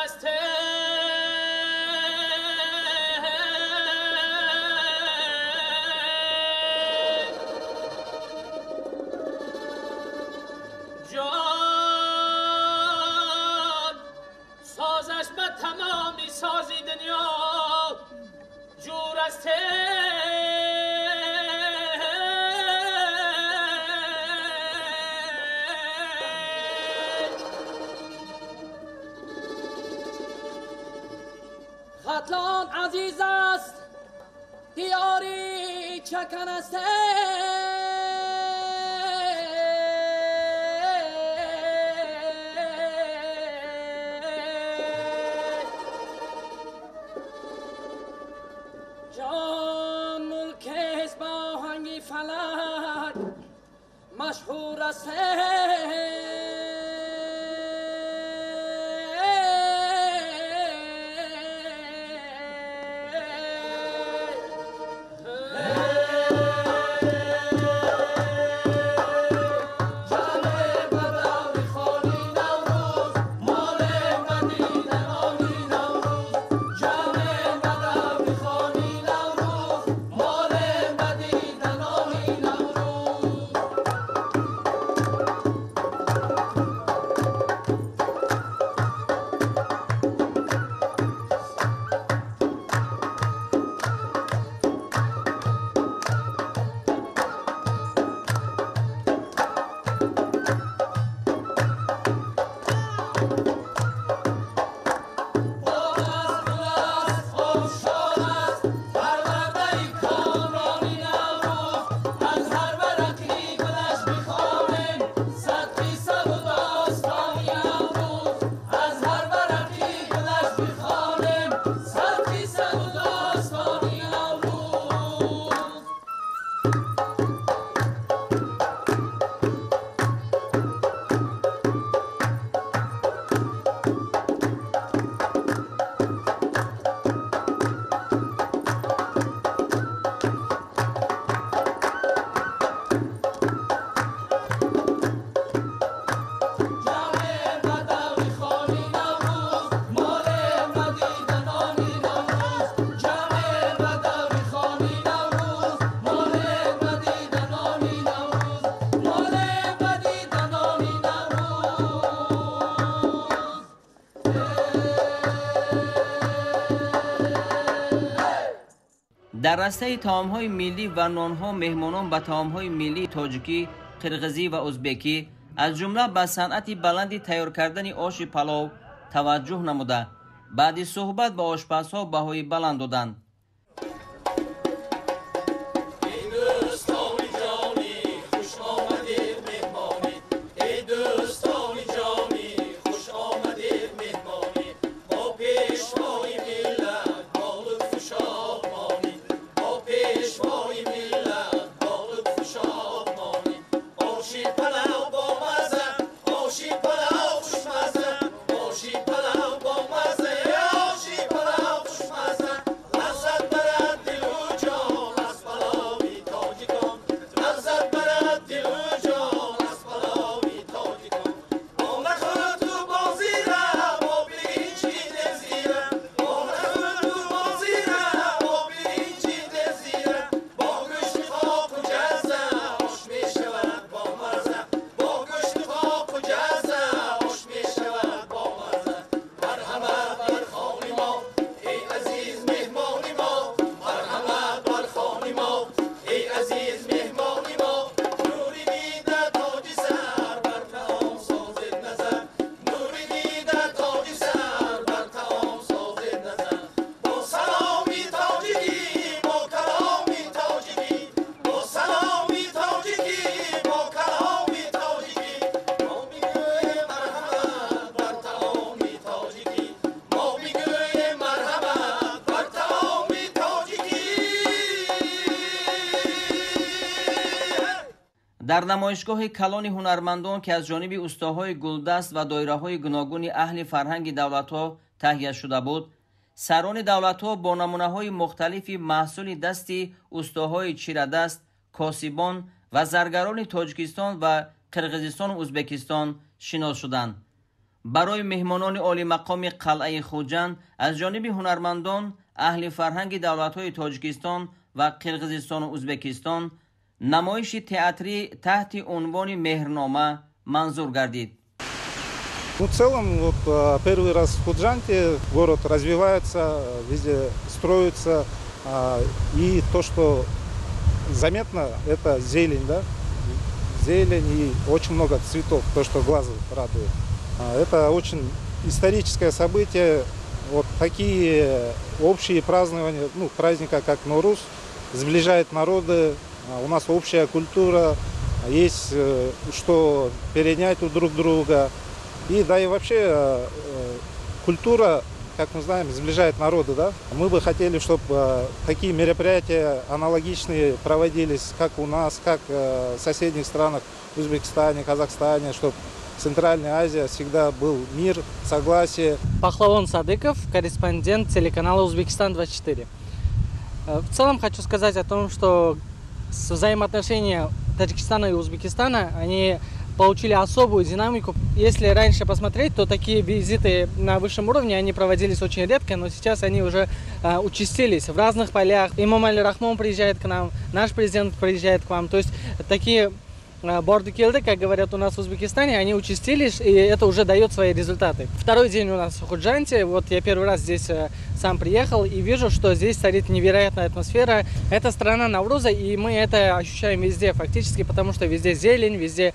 است. جان سازش به تمامی سازی دنیا جور است. ختلان عزیز است، دیاری چکن است. جان ملک است با آهنگ فلک مشهور است. Дар растаи таомҳои миллӣ ва нонҳо меҳмонон ба таомҳои миллии тоҷикӣ, қирғизӣ ва узбекӣ, аз ҷумла ба санъати баланди тайёр кардани оши палов таваҷҷӯҳ намуда, баъди суҳбат ба ошпазҳо баҳои баланд доданд. Дар намоишгоҳи калони ҳунармандон, ки аз ҷониби устоҳои гулдаст ва доираҳои гуногуни аҳли фарҳанги давлатҳо таҳия шуда буд, сарони давлатҳо бо намунаҳои мухталифи маҳсули дасти устоҳои чирадаст, косибон ва заргарони Тоҷикистон ва Қирғизистону Узбекистон шинос шуданд. Барои меҳмонони олимақоми қалъаи Хуҷанд аз ҷониби ҳунармандон, аҳли фарҳанги давлатҳои Тоҷикистон ва Қирғизистону Узбекистон намоиши театрӣ таҳти унвони «Меҳрнома» манзур гардид. Ну, в целом, вот, первый раз в Худжанте, город развивается, везде строится. И то, что заметно, это зелень, да? Зелень и очень много цветов, то, что глаз радует. Это очень историческое событие. Вот такие общие празднования, ну, праздника, как Нооруз, сближает народы. У нас общая культура, есть что перенять у друг друга. И да и вообще культура, как мы знаем, сближает народы, да? Мы бы хотели, чтобы такие мероприятия аналогичные проводились как у нас, как в соседних странах, в Узбекистане, Казахстане, чтобы Центральная Азия всегда был мир, согласие. Пахлавон Садыков, корреспондент телеканала «Узбекистан-24». В целом хочу сказать о том, что взаимоотношения Таджикистана и Узбекистана, они получили особую динамику. Если раньше посмотреть, то такие визиты на высшем уровне, они проводились очень редко, но сейчас они уже участились в разных полях. Эмомали Рахмон приезжает к нам, наш президент приезжает к вам. То есть такие борду-келди, как говорят у нас в Узбекистане, они участились, и это уже дает свои результаты. Второй день у нас в Худжанте. Вот я первый раз здесь сам приехал и вижу, что здесь царит невероятная атмосфера. Это страна Навруза, и мы это ощущаем везде фактически, потому что везде зелень, везде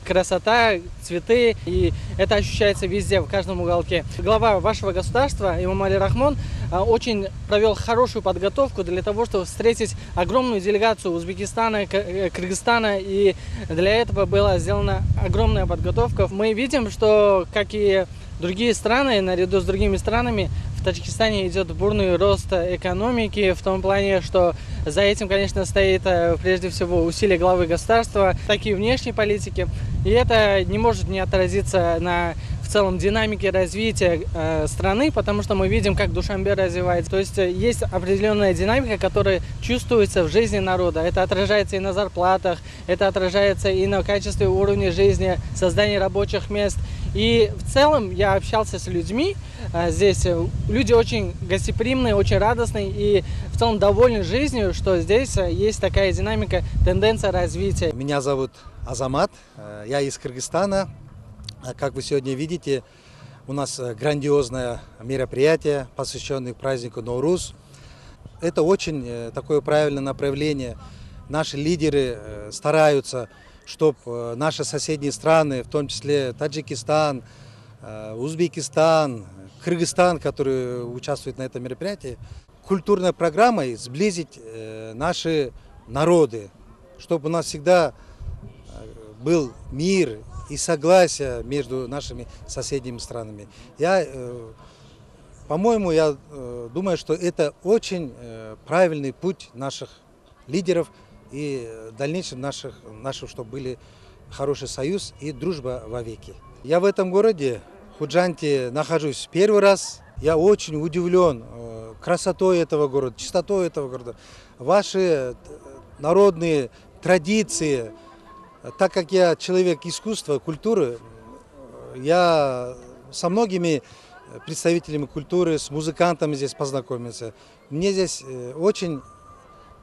красота, цветы, и это ощущается везде, в каждом уголке. Глава вашего государства, Эмомали Рахмон, очень провел хорошую подготовку для того, чтобы встретить огромную делегацию Узбекистана, Кыргызстана, и для этого была сделана огромная подготовка. Мы видим, что, как и другие страны, наряду с другими странами, в Таджикистане идет бурный рост экономики, в том плане, что за этим, конечно, стоит прежде всего усилие главы государства, так и внешней политики. И это не может не отразиться на в целом динамике развития страны, потому что мы видим, как Душанбе развивается. То есть есть определенная динамика, которая чувствуется в жизни народа. Это отражается и на зарплатах, это отражается и на качестве уровня жизни, создании рабочих мест. И в целом я общался с людьми здесь. Люди очень гостеприимные, очень радостные и в целом довольны жизнью, что здесь есть такая динамика, тенденция развития. Меня зовут Азамат, я из Кыргызстана. Как вы сегодня видите, у нас грандиозное мероприятие, посвященное празднику Нооруз. Это очень такое правильное направление. Наши лидеры стараются, чтобы наши соседние страны, в том числе Таджикистан, Узбекистан, Кыргызстан, которые участвуют на этом мероприятии, культурной программой сблизить наши народы, чтобы у нас всегда был мир и согласие между нашими соседними странами. По-моему, я думаю, что это очень правильный путь наших лидеров и в дальнейшем наших, чтобы были хороший союз и дружба вовеки. Я в этом городе, Худжанте, нахожусь первый раз. Я очень удивлен красотой этого города, чистотой этого города. Ваши народные традиции. Так как я человек искусства, культуры, я со многими представителями культуры, с музыкантами здесь познакомился. Мне здесь очень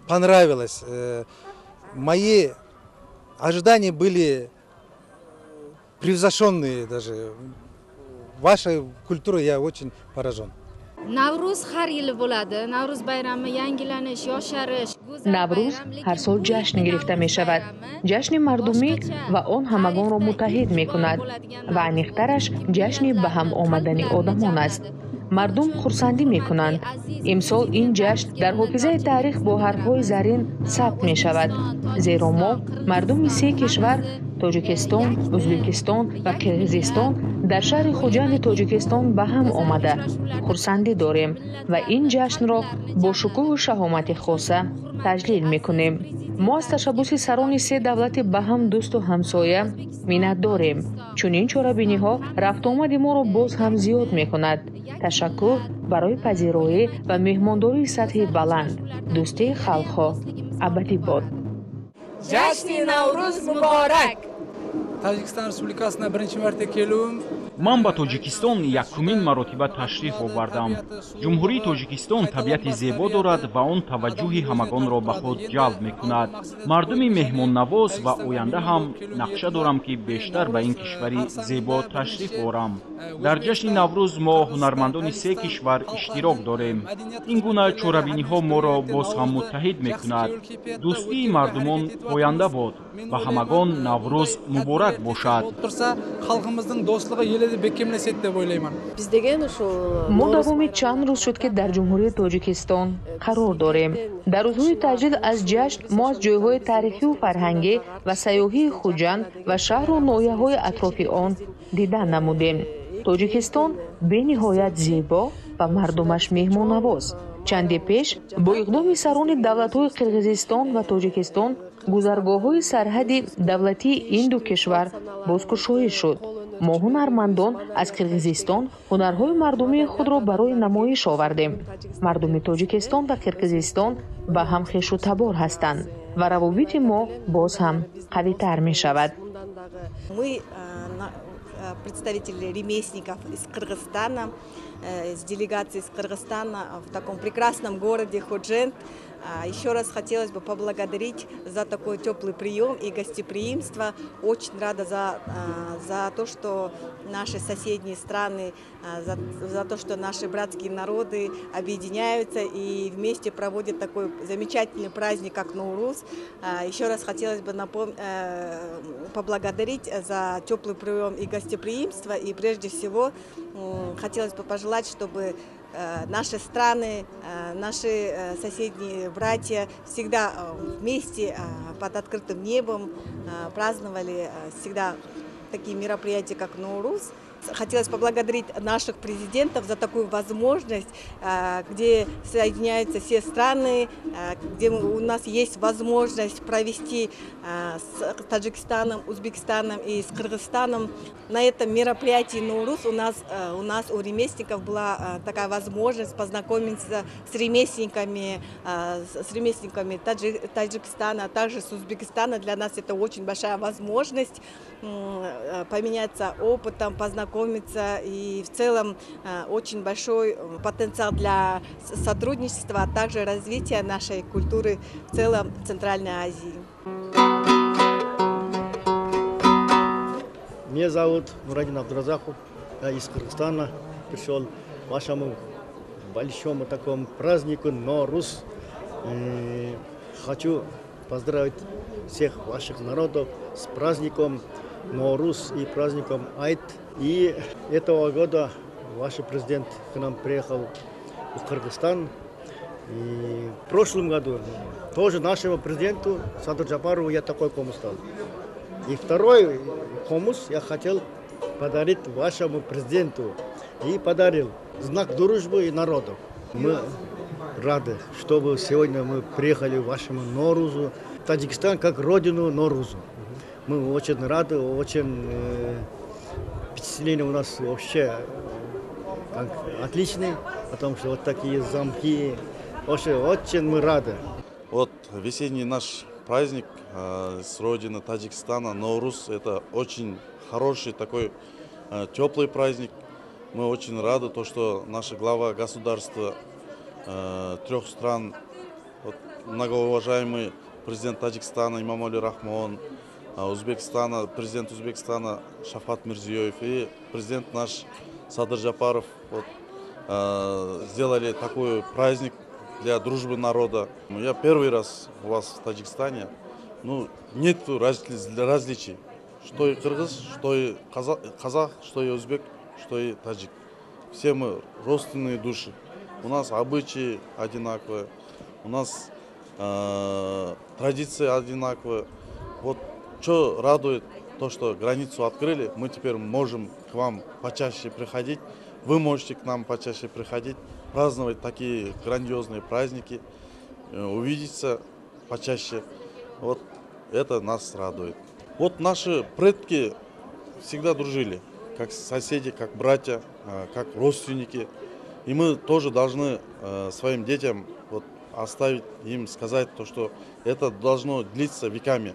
понравилось. Мои ожидания были превзошенные даже. Вашей культурой я очень поражен. Наврӯз ҳар yili bo'ladi. Наврӯз bayrami yangilanish, yosharish. Наврӯз ҳар сол ҷашн гирифта мешавад. Ҷашни мардумӣ ва он ҳамагонро муттаҳид мекунад ва аниқтараш ҷашни ба ҳам омадани одамон аст. Мардум хурсандӣ мекунанд. Имсол ин ҷашн дар ҳофизаи таърих бо ҳарфҳои зарин сабт мешавад, зеро мо, мардуми се кишвар, Тоҷикистон, Ӯзбекистон ва Қирғизистон, дар шаҳри Хуҷанди Тоҷикистон ба ҳам омада хурсандӣ дорем ва ин ҷашнро бо шукӯҳу шаҳомати хоса таҷлил мекунем. Мо аз ташаббуси сарони се давлати ба ҳам дӯсту ҳамсоя миннатдорем. Чунин чорабиниҳо рафтуомади моро боз ҳам зиёд мекунад. Ташаккур барои пазироӣ ва меҳмондории сатҳи баланд. Дӯстии халқҳо абадӣ бод. Ҷашни Наврӯз муборак! Tojikiston Respublikasına birinchi marta keluvim. Ман ба Тоҷикистон якумин маротиба ташриф овардам. Ҷумҳурии Тоҷикистон табиати зебо дорад ва он таваҷҷӯҳи ҳамагонро ба худ ҷалб мекунад. Мардуми меҳмоннавоз ва оянда ҳам нақша дорам, ки бештар ба ин кишвари зебо ташриф орам. Дар ҷашни Наврӯз мо ҳунармандони се кишвар иштирок дорем. Ин гуна чорабиниҳо моро боз ҳам муттаҳид мекунад. Дӯстии мардумон поянда бод. Ба ҳамагон Наврӯз муборак бошад. Мо давоми чанд рӯз шуд, ки дар Ҷумҳурии Тоҷикистон қарор дорем. Дар рӯзҳои таҷлил аз ҷашн мо аз ҷойҳои таърихию фарҳангӣ ва сайёҳии Хуҷанд ва шаҳру ноҳияҳои атрофи он дидан намудем. Тоҷикистон бениҳоят зебо ва мардумаш меҳмоннавоз. Чанде пеш бо иқдоми сарони давлатҳои Қирғизистон ва Тоҷикистон гузаргоҳҳои сарҳади давлатии ин ду кишвар бозкушоӣ шуд. Мо ҳунармандон аз Қирғизистон ҳунарҳои мардумии худро барои намоиш овардем. Мардуми Тоҷикистон ва Қирғизистон ба ҳам хешу табор ҳастанд ва равобити мо боз ҳам қавитар мешавад. Представители ремесленников из Кыргызстана, с делегацией из Кыргызстана в таком прекрасном городе Ходжент. Еще раз хотелось бы поблагодарить за такой теплый прием и гостеприимство. Очень рада за то, что наши соседние страны, за то, что наши братские народы объединяются и вместе проводят такой замечательный праздник, как Ноуруз. Еще раз хотелось бы поблагодарить за теплый прием и гостеприимство. И прежде всего хотелось бы пожелать, чтобы наши страны, наши соседние братья всегда вместе под открытым небом праздновали всегда такие мероприятия, как Ноуруз. Хотелось поблагодарить наших президентов за такую возможность, где соединяются все страны, где у нас есть возможность провести с Таджикистаном, Узбекистаном и с Кыргызстаном. На этом мероприятии Ноуруз у нас у ремесленников была такая возможность познакомиться с ремесленниками Таджикистана, а также с Узбекистана. Для нас это очень большая возможность поменяться опытом, познакомиться. И в целом очень большой потенциал для сотрудничества, а также развития нашей культуры в целом в Центральной Азии. Меня зовут Нурадин Абдуразаков, я из Кыргызстана. Пришел к вашему большому такому празднику Ноуруз. Хочу поздравить всех ваших народов с праздником Ноуруз и праздником Айт. И этого года ваш президент к нам приехал в Кыргызстан. И в прошлом году тоже нашему президенту Садыр Жапарову я такой комус дал. И второй комус я хотел подарить вашему президенту. И подарил знак дружбы и народов. Мы рады, чтобы сегодня мы приехали в вашему Ноурузу. Таджикистан как родину Ноурузу. Мы очень рады, очень впечатление у нас вообще как отличные, потому что вот такие замки, вообще очень мы рады. Вот весенний наш праздник с родины Таджикистана, Ноуруз, это очень хороший такой теплый праздник. Мы очень рады, то, что наша глава государства трех стран, вот, многоуважаемый президент Таджикистана Эмомали Рахмон, Узбекистана, президент Узбекистана Шавкат Мирзиёев и президент наш Садыр Жапаров, вот, сделали такой праздник для дружбы народа. Я первый раз у вас в Таджикистане. Ну, нет различий, что и кыргыз, что и казах, что и узбек, что и таджик. Все мы родственные души. У нас обычаи одинаковые, у нас традиции одинаковые. Вот что радует, то, что границу открыли, мы теперь можем к вам почаще приходить, вы можете к нам почаще приходить, праздновать такие грандиозные праздники, увидеться почаще. Вот это нас радует. Вот наши предки всегда дружили, как соседи, как братья, как родственники. И мы тоже должны своим детям вот оставить им, сказать то, что это должно длиться веками.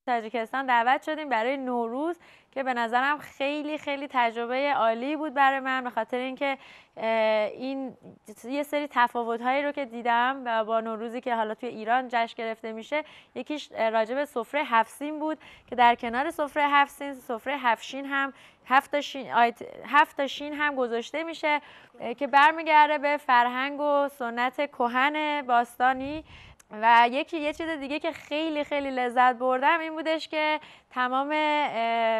تاجیکستان دعوت شدیم برای نوروز که به نظرم خیلی خیلی تجربه عالی بود برای من، به خاطر اینکه این یه سری تفاوت‌هایی رو که دیدم با نوروزی که حالا توی ایران جشن گرفته میشه، یکیش راجع به سفره هفت سین بود که در کنار سفره هفت سین، سفره هفت شین هم هفت شین هم گذاشته میشه که برمیگرده به فرهنگ و سنت کهن باستانی. و یه چیز دیگه که خیلی خیلی لذت بردم این بودش که تمام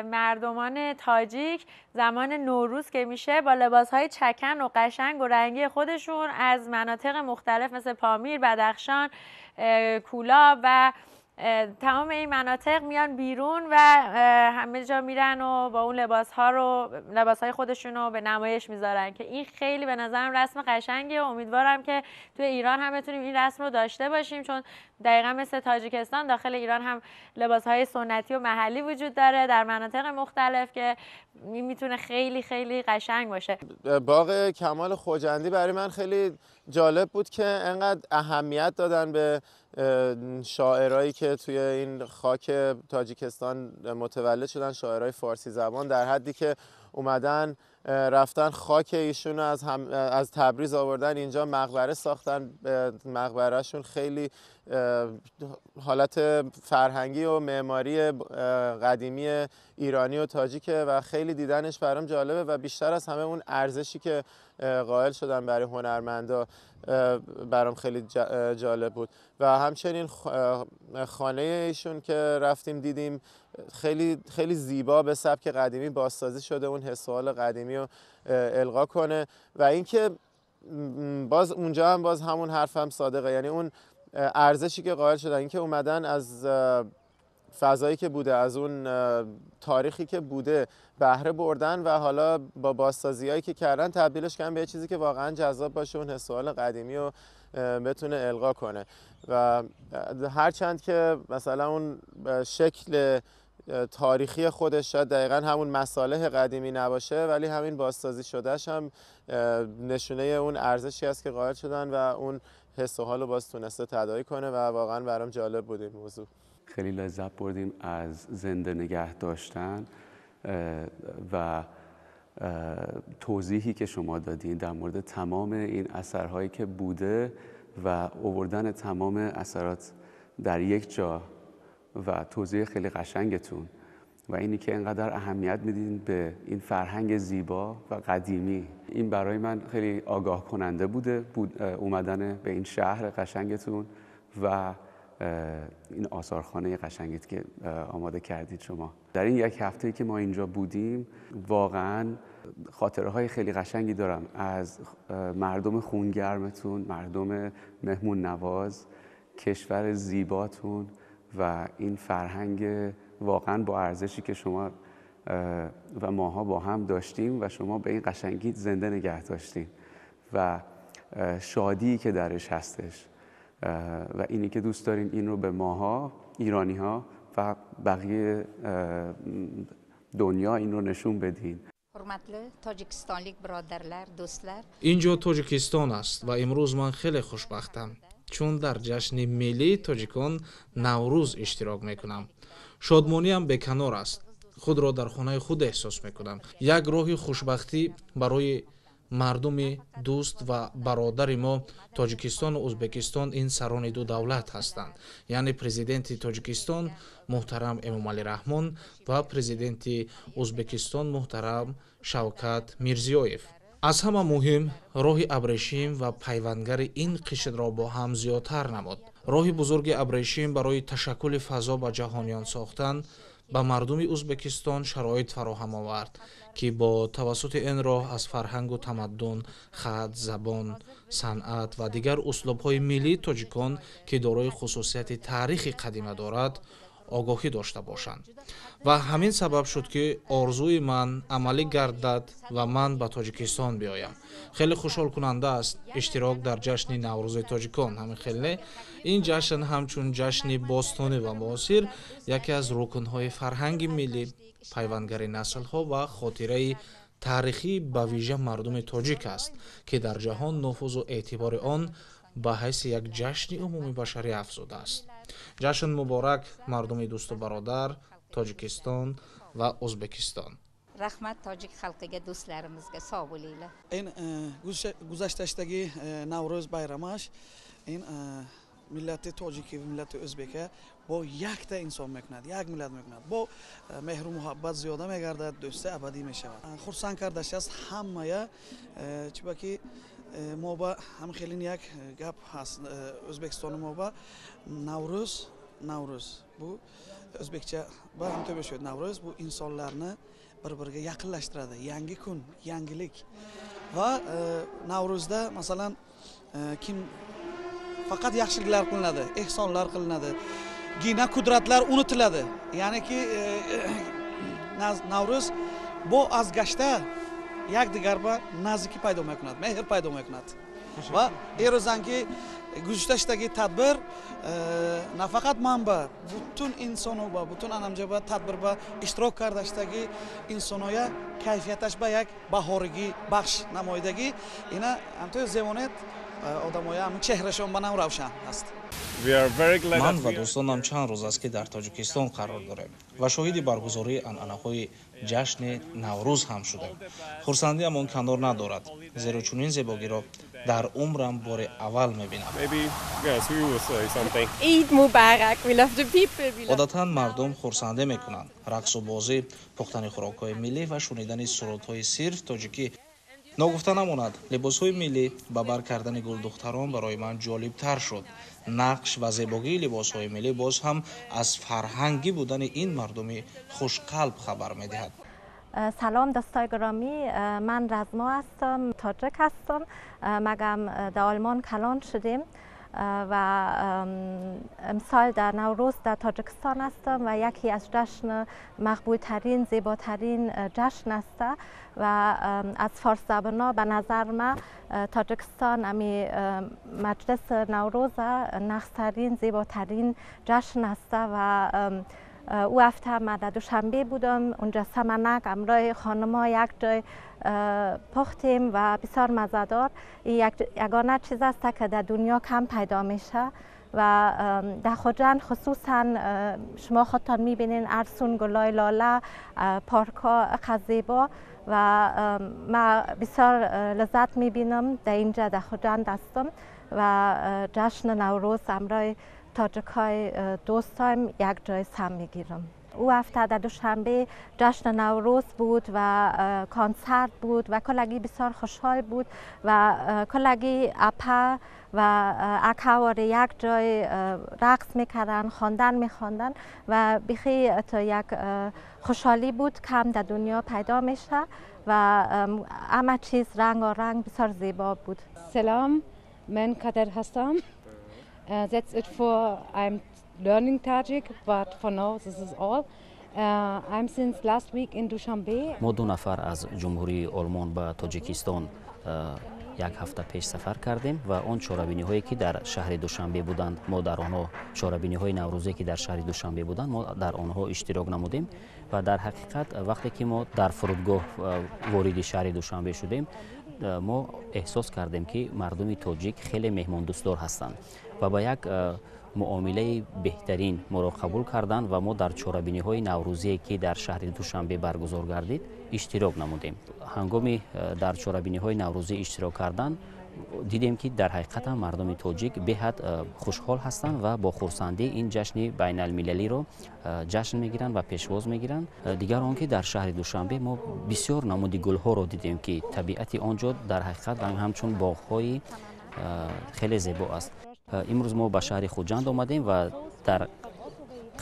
مردمان تاجیک زمان نوروز که میشه با لباسهای چکن و قشنگ و رنگی خودشون از مناطق مختلف مثل پامیر، بدخشان، کولاب و تمام این مناطق میان بیرون و همه جا میرن و با اون لباسهای خودشون رو به نمایش میذارن که این خیلی به نظرم رسم قشنگه و امیدوارم که توی ایران هم بتونیم این رسم رو داشته باشیم، چون دقیقا مثل تاجیکستان داخل ایران هم لباسهای سنتی و محلی وجود داره در مناطق مختلف که این میتونه خیلی خیلی قشنگ باشه. باغ کمال خجندی برای من خیلی جالب بود که انقدر اهمیت دادن به شاعرایی که توی این خاک تاجیکستان متولد شدن، شاعرای فارسی زبان، در حدی که اومدن رفتن خاک ایشون از تبریز آوردن اینجا مقبره ساختن. مقبرهشون خیلی حالت فرهنگی و معماری قدیمی ایرانی و تاجیکه و خیلی دیدنش برام جالبه و بیشتر از همه اون ارزشی که قائل شدن برای هنرمندا برام خیلی جالب بود. و همچنین خانه ایشون که رفتیم دیدیم خیلی خیلی زیبا به سبک قدیمی بازسازی شده، اون حس و حال قدیمی رو القا کنه. و اینکه باز اونجا هم باز همون حرفم صادقه، یعنی اون ارزشی که قائل شدن، اینکه اومدن از فضایی که بوده، از اون تاریخی که بوده بهره بردن و حالا با بازسازی‌هایی که کردن تبدیلش کردن به یه چیزی که واقعا جذاب باشه، اون حس و حال قدیمی رو بتونه القا کنه. و هرچند که مثلا اون شکل تاریخی خودش شاید دقیقا همون مصالح قدیمی نباشه، ولی همین بازسازی شدهش هم نشونه اون ارزشی است که قائل شدن و اون حس و حال رو باز تونسته تداعی کنه و واقعا برام جالب بود این موضوع. خیلی لذت بردیم از زنده نگه داشتن و توضیحی که شما دادین در مورد تمام این اثرهایی که بوده و آوردن تمام اثرات در یک جا و توضیح خیلی قشنگتون و اینی که اینقدر اهمیت میدین به این فرهنگ زیبا و قدیمی، این برای من خیلی آگاه کننده بود اومدن به این شهر قشنگتون و این آثارخانه قشنگت که آماده کردید شما. در این یک هفته‌ای که ما اینجا بودیم واقعاً خاطره‌های خیلی قشنگی دارم از مردم خونگرمتون، مردم مهمون نواز، کشور زیباتون و این فرهنگ واقعاً با ارزشی که شما و ماها با هم داشتیم و شما به این قشنگی زنده نگه داشتین و شادی که درش هستش و اینی که دوست دارین این رو به ماها، ایرانی ها و بقیه دنیا این رو نشون بدین. اینجا тоҷикистон аст ва имрӯз ман хеле хушбахтам, чун дар ҷашни миллии тоҷикон Наврӯз иштирок мекунам. Шодмониам беканор аст. Худро дар хонаи худ эҳсос мекунам. Як роҳи хушбахтӣ барои мардуми дӯст ва бародари мо Тоҷикистону Ӯзбекистон ин сарони ду давлат ҳастанд, яъне президенти Тоҷикистон муҳтарам Эмомалӣ Раҳмон ва президенти Ӯзбекистон муҳтарам Шавкат Мирзиёев. Аз ҳама муҳим роҳи абрешим ва пайвандгари ин қишрро бо ҳам зиёдтар намуд. Роҳи бузурги абрешим барои ташаккули фазо ба ҷаҳониён сохтан ба мардуми Ӯзбекистон шароит фароҳам овард, ки бо тавассути ин роҳ аз фарҳангу тамаддун, хат, забон, санъат ва дигар услубҳои миллии тоҷикон, ки дорои хусусияти таърихи қадима дорад, огоҳӣ дошта бошанд. Ва ҳамин сабаб шуд, ки орзуи ман амалӣ гардад ва ман ба Тоҷикистон биёям. Хеле хушҳолкунанда аст иштирок дар ҷашни Наврӯзи тоҷикон. Ҳамин хел не? Ин ҷашн ҳамчун ҷашни бостонӣ ва муосир яке аз рукнҳои фарҳанги миллӣ, пайвандгари наслҳо ва хотираи таърихӣ ба вижа мардуми тоҷик аст, ки дар ҷаҳон нуфузу эътибори он ба ҳайси як ҷашни умумибашарӣ афзудааст. Ҷашн муборак, мардуми дӯсту бародар, Тоҷикистон ва Ӯзбекистон. Rahmat tojik xalqiga, do'stlarimizga, sog' bo'linglar. Ин гузашташтаги Наврӯз байрамаш ин миллати тоҷикӣ ва миллати ӯзбека бо якта инсон мекунад, як миллат мекунад, бо меҳру муҳаббат зиёда мегардад, дӯсти абадӣ мешавад. Хурсанд кардаш аст ҳамая, чунки мо ба ҳам хелин як гап ҳаст Ӯзбекистони мо ба Наврӯз, Наврӯз бу o'zbekcha ба ҳам мешавад. Наврӯз бу insonlarni bir biriga yaqinlashtiradi, yangi kun, yangilik. Va Navro'zda masalan kim faqat yaxshiliklar qilinadi, ehsonlar qilinadi, gina qudratlar unutiladi. Ya'niki Navro'z bu az gashta yakdigar ba naziki paydo mekунад, mehr paydo mekунад. Ва эрӯзанки гузашташтаги тадбир нафақат ман ба бутун инсоно ба бутун анамҷа ба тадбир ба иштирок кардаштаги инсоноя кайфияташ ба як баҳоригӣ бахш намоидагӣ ина ҳамто зевонет одамоя ҳамн чеҳрашон ба нам равшан аст. Ман ва дӯстонам чанд рӯз аст, ки дар Тоҷикистон қарор дорем ва шоҳиди баргузории анъанаҳои ҷашни Наврӯз ҳам шудем. Хурсандиам он канор надорад, зеро чунин зебогиро дар умрам бори аввал мебинам. Одатан мардум хурсандӣ мекунанд: рақсу бозӣ, пухтани хӯрокҳои миллӣ ва шунидани сурудҳои сирф тоҷикӣ. Ногуфта намонад, либосҳои миллӣ ба бар кардани гулдухтарон барои ман ҷолибтар шуд. Нақш ва зебогии либосҳои миллӣ боз ҳам аз фарҳангӣ будани ин мардуми хушқалб хабар медиҳад. سلام دوستای گرامی، من رزما هستم، تاجک هستم، مگم در آلمان کلان شدیم و امسال در نوروز در تاجکستان هستم و یکی از جشن مقبول ترین، زیباترین جشن است و از فارس زبانا به نظر من تاجکستان امی مجلس نوروز نخسترین، زیباترین جشن است و او هفته من در دوشنبه بودم، اونجا سمنک امرای خانم‌ها یک جای پختیم و بسیار مزه‌دار. این یگانه چیز است که در دنیا کم پیدا میشه و در خجند خصوصا شما خودتان میبینین ارسون، گلای لاله، پارک‌ها زیبا و من بسیار لذت میبینم در اینجا در خجند هستم و جشن نوروز امرای تاجکای دوستایم یک جای سم میگیرم. او هفته در دوشنبه جشن نوروز بود و کنسرت بود و کلگی بسیار خوشحال بود و کلگی اپا و اکاوار یک جای رقص میکردن، خواندن میخواندن و بخی تا یک خوشحالی بود کم در دنیا پیدا میشه و همه چیز رنگ و رنگ بسیار زیبا بود. سلام، من قدر هستم. That's it for I'm learning Tajik, but for now this is all. I'm since last week in Dushanbe. Мо ду нафар аз Ҷумҳурии Олмон ба Тоҷикистон як ҳафта пеш сафар кардем ва он чорабиниҳое ки дар шаҳри Душанбе буданд, мо дар онҳо чорабиниҳои наврӯзе ки дар шаҳри Душанбе буданд, мо дар онҳо иштирок намудем ва дар ҳақиқат вақте ки мо дар фурудгоҳ вориди шаҳри Душанбе шудем, мо эҳсос кардем ки мардуми тоҷик хеле меҳмондӯстдор ҳастанд ва ба як муомилаи беҳтарин моро қабул карданд ва мо дар чорабиниҳои наврӯзие ки дар шаҳри Душанбе баргузор гардид иштирок намудем. Ҳангоми дар чорабиниҳои наврӯзӣ иштирок кардан дидем ки дар ҳақиқатан мардуми тоҷик беҳад хушҳол ҳастанд ва бо хурсандӣ ин ҷашни байналмилалиро ҷашн мегиранд ва пешвоз мегиранд. Дигар он ки дар шаҳри Душанбе мо бисёр намуди гулҳоро дидем ки табиати он ҷо дар ҳақиқат ҳамчун боғҳои хеле зебо аст. Имрӯз мо ба шаҳри Хуҷанд омадем ва дар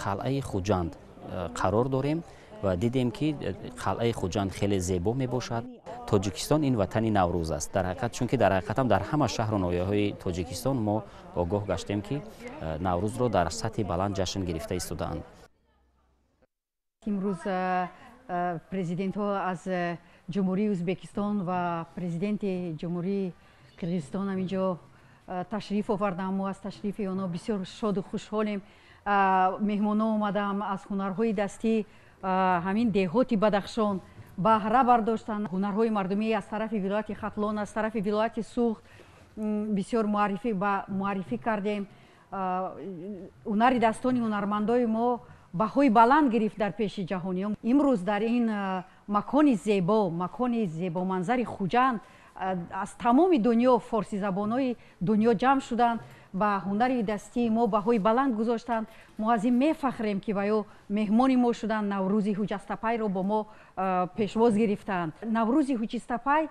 қалъаи Хуҷанд қарор дорем ва дидем ки қалъаи Хуҷанд хеле зебо мебошад. Тоҷикистон ин ватани Наврӯз аст. Дар ҳақиқат, чунки дар ҳақиқатам дар ҳама шаҳру ноҳияҳои Тоҷикистон мо огоҳ гаштем ки Наврӯзро дар сатҳи баланд ҷашн гирифта истодаанд. Имрӯз президентҳо аз Ҷумҳурии Ӯзбекистон ва президенти Ҷумҳурии Қирғизистон ҳам инҷо ташриф овардам. Мо аз ташрифи онҳо бисёр шоду хушҳолем. Меҳмонҳо омадам аз ҳунарҳои дастӣ ҳамин деҳоти Бадахшон баҳра бардоштанд. Ҳунарҳои мардумӣ аз тарафи вилояти Хатлон, аз тарафи вилояти Суғд бисёр муаррифӣ кардем. Ҳунари дастони ҳунармандои мо баҳои баланд гирифт дар пеши ҷаҳониён. Имрӯз дар ин макони зебо, макони зебоманзари Хуҷанд, аз тамоми дунё форсизабонҳои дунё ҷамъ шуданд, ба ҳунари дастии мо баҳои баланд гузоштанд. Мо аз ин мефахрем, ки ва ё меҳмони мо шуданд, Наврӯзи Ҳуҷастапайро бо мо пешвоз гирифтанд. Наврӯзи Ҳуҷастапай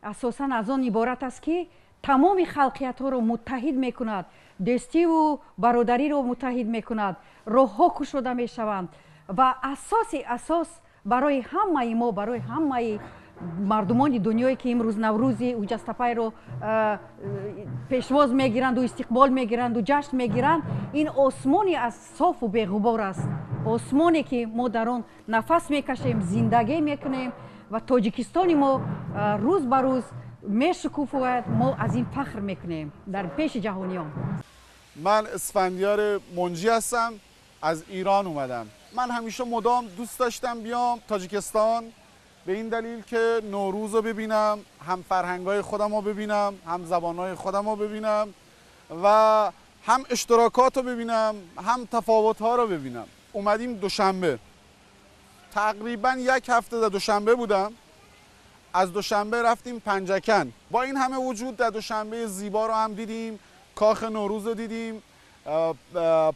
асосан аз он иборат аст, ки тамоми халқиятҳоро муттаҳид мекунад, дӯстиву бародариро муттаҳид мекунад, роҳҳо кушода мешаванд ва асоси асос барои ҳамаи мо, барои ҳамаи мардумони дунёе, ки имрӯз Наврӯзи Ҳуҷастапайро пешвоз мегиранду истиқбол мегиранду ҷашн мегиранд, ин осмони аз софу беғубор аст, осмоне ки мо дар он нафас мекашем, зиндагӣ мекунем ва Тоҷикистони мо рӯз ба рӯз мешукуфояд. Мо аз ин фахр мекунем дар пеши ҷаҳониён. من اسفندیار منجی هستم، از ایران اومدم. من همیشه مدام دوست داشتم بیام تاجیکستان، به این دلیل که نوروز رو ببینم، هم فرهنگای خودم رو ببینم، هم زبانهای خودم رو ببینم و هم اشتراکات رو ببینم، هم تفاوت‌ها رو ببینم. اومدیم دوشنبه، تقریبا یک هفته در دوشنبه بودم. از دوشنبه رفتیم پنجکن. با این همه وجود در دوشنبه زیبا رو هم دیدیم، کاخ نوروز رو دیدیم،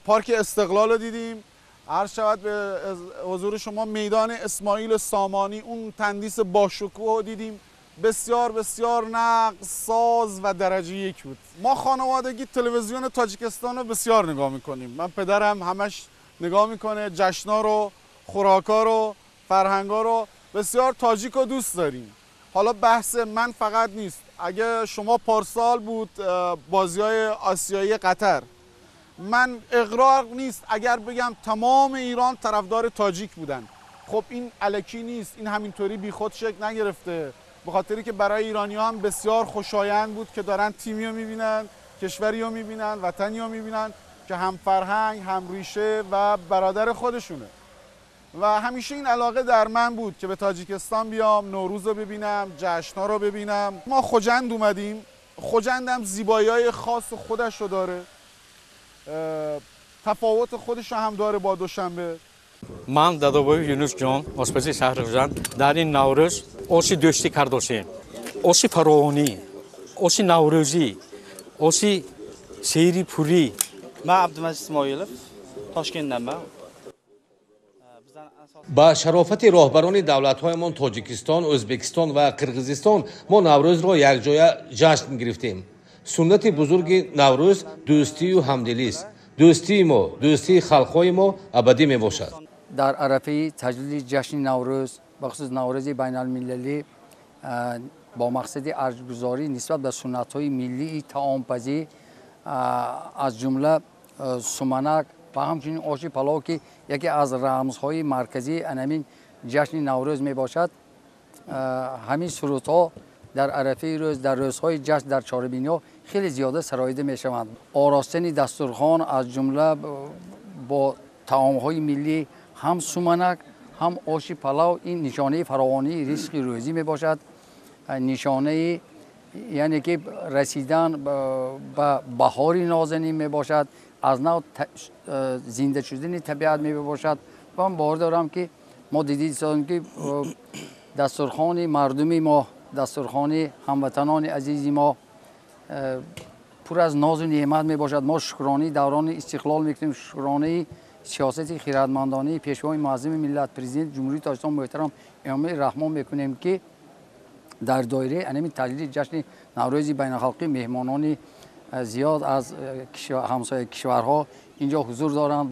پارک استقلال رو دیدیم، عرض شود به حضور شما میدان اسماعیل سامانی، اون تندیس باشکوه رو دیدیم. بسیار بسیار نقص ساز و درجه یک بود. ما خانوادگی تلویزیون تاجیکستان رو بسیار نگاه میکنیم. من پدرم همش نگاه میکنه، جشنا رو، خوراکا رو، فرهنگا رو. بسیار تاجیک رو دوست داریم. حالا بحث من فقط نیست. اگه شما پارسال بود بازی‌های آسیایی قطر، من اقرار نیست اگر بگم تمام ایران طرفدار تاجیک بودن. خب این الکی نیست، این همینطوری بیخود شکل نگرفته، به خاطری که برای ایرانی هم بسیار خوشایند بود که دارن تیمی رو میبینن، کشوری رو میبینن، وطنی رو میبینن که هم فرهنگ، هم ریشه و برادر خودشونه. و همیشه این علاقه در من بود که به تاجیکستان بیام، نوروز رو ببینم، جشن‌ها رو ببینم. ما خجند اومدیم، خجند هم زیبایی‌های خاص خودش رو داره، تفاوت خودش رو هم داره با دوشنبه. من دادابоев Юнус ҷон, ошпази шаҳри Хуҷанд, дар ин Наврӯз оши дӯстӣ кардошем, оши фаровонӣ, оши наврӯзӣ, оши сери пурӣ. Ман Абдумаҷид Исмоилов, Тошкентданман. Ба шарофати роҳбарони давлатҳоямон Тоҷикистон, Ӯзбекистон ва Қирғизистон мо Наврӯзро якҷоя ҷашн гирифтем. Суннати бузурги Наврӯз дӯстию ҳамдилист. Дӯстии мо, дӯстии халқҳои мо абадӣ мебошад. Дар арафаи таҷлили ҷашни Наврӯз, бахусус Наврӯзи байналмилалӣ, бо мақсади арҷгузорӣ нисбат ба суннатҳои миллии таомпазӣ, аз ҷумла суманак ва ҳамчунин оши палов, ки яке аз рамзҳои марказии анамин ҷашни Наврӯз мебошад, ҳамин сурудҳо дар арафаи рӯз, дар рӯзҳои ҷашн, дар чорабиниҳо хеле зиёда сароида мешаванд. Оростани дастурхон аз ҷумла бо таомҳои миллӣ, ҳам суманак, ҳам оши палав, ин нишонаи фаровонии ризқи рӯзӣ мебошад, нишонаи яъне ки расидан ба баҳори нозанин мебошад, аз нав зинда шудани табиат мебошад. Ва ман бовар дорам, ки мо дидем, ки дастурхони мардуми мо, дастурхони ҳамватанони азизи мо пур аз нозу неъмат мебошад. Мо шукронаи даврони истиқлол мекунем, шукронаи сиёсати хиратмандонаи Пешвои муаззами миллат, Президенти Ҷумҳурии Тоҷикистон муҳтарам Эмомалӣ Раҳмон мекунем, ки дар доираи анами таҷлили ҷашни Наврӯзи байналхалқӣ меҳмонони зиёд аз ҳамсоя кишварҳо инҷо ҳузур доранд.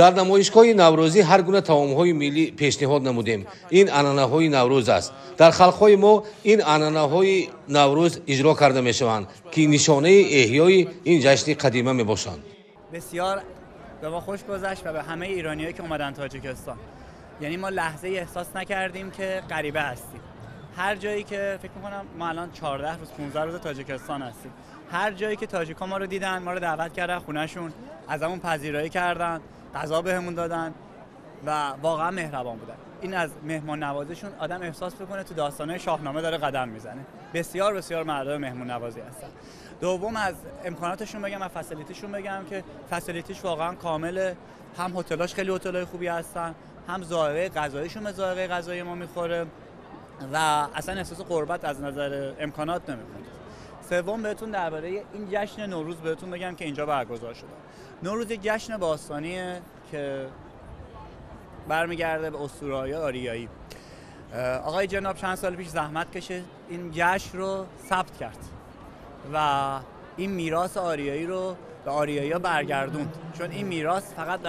Дар намоишгоҳи наврӯзӣ ҳар гуна таомҳои миллӣ пешниҳод намудем. Ин анъанаҳои наврӯз аст. Дар халқҳои мо ин анъанаҳои наврӯз иҷро карда мешаванд, ки нишонаи эҳёи ин ҷашни қадима мебошанд. بسیار به ما خوش گذشت و به همه ایرانیایی که اومدن تاجیکستان. یعنی ما لحظه احساس نکردیم که غریبه هستیم. هر جایی که فکر می‌کنم ما الان 14 روز 15 روز تاجیکستان هستیم، هر جایی که تاجیکا ما رو دیدن، ما رو دعوت کردن خونه‌شون، ازمون پذیرایی کردن، غذا بهمون دادن و واقعا مهربان بودن. این از مهمان نوازیشون آدم احساس بکنه تو داستان‌های شاهنامه داره قدم میزنه. بسیار بسیار مردم مهمون نوازی هستن. دوم از امکاناتشون بگم و facility شون بگم که facility ش واقعا کامله. هم هتلاش خیلی هتلای خوبی هستن، هم ذائقه غذاییشون به ذائقه غذایی ما میخوره و اصلا احساس غربت از نظر امکانات نمیکنید. سوم بهتون درباره این جشن نوروز بهتون بگم که اینجا برگزار شده. نوروز یک جشن باستانیه که برمیگرده به اسطوره‌های آریایی. آقای جناب چند سال پیش زحمت کشید این جشن رو ثبت کرد و این میراث آریایی رو به آریایی‌ها برگردوند، چون این میراث فقط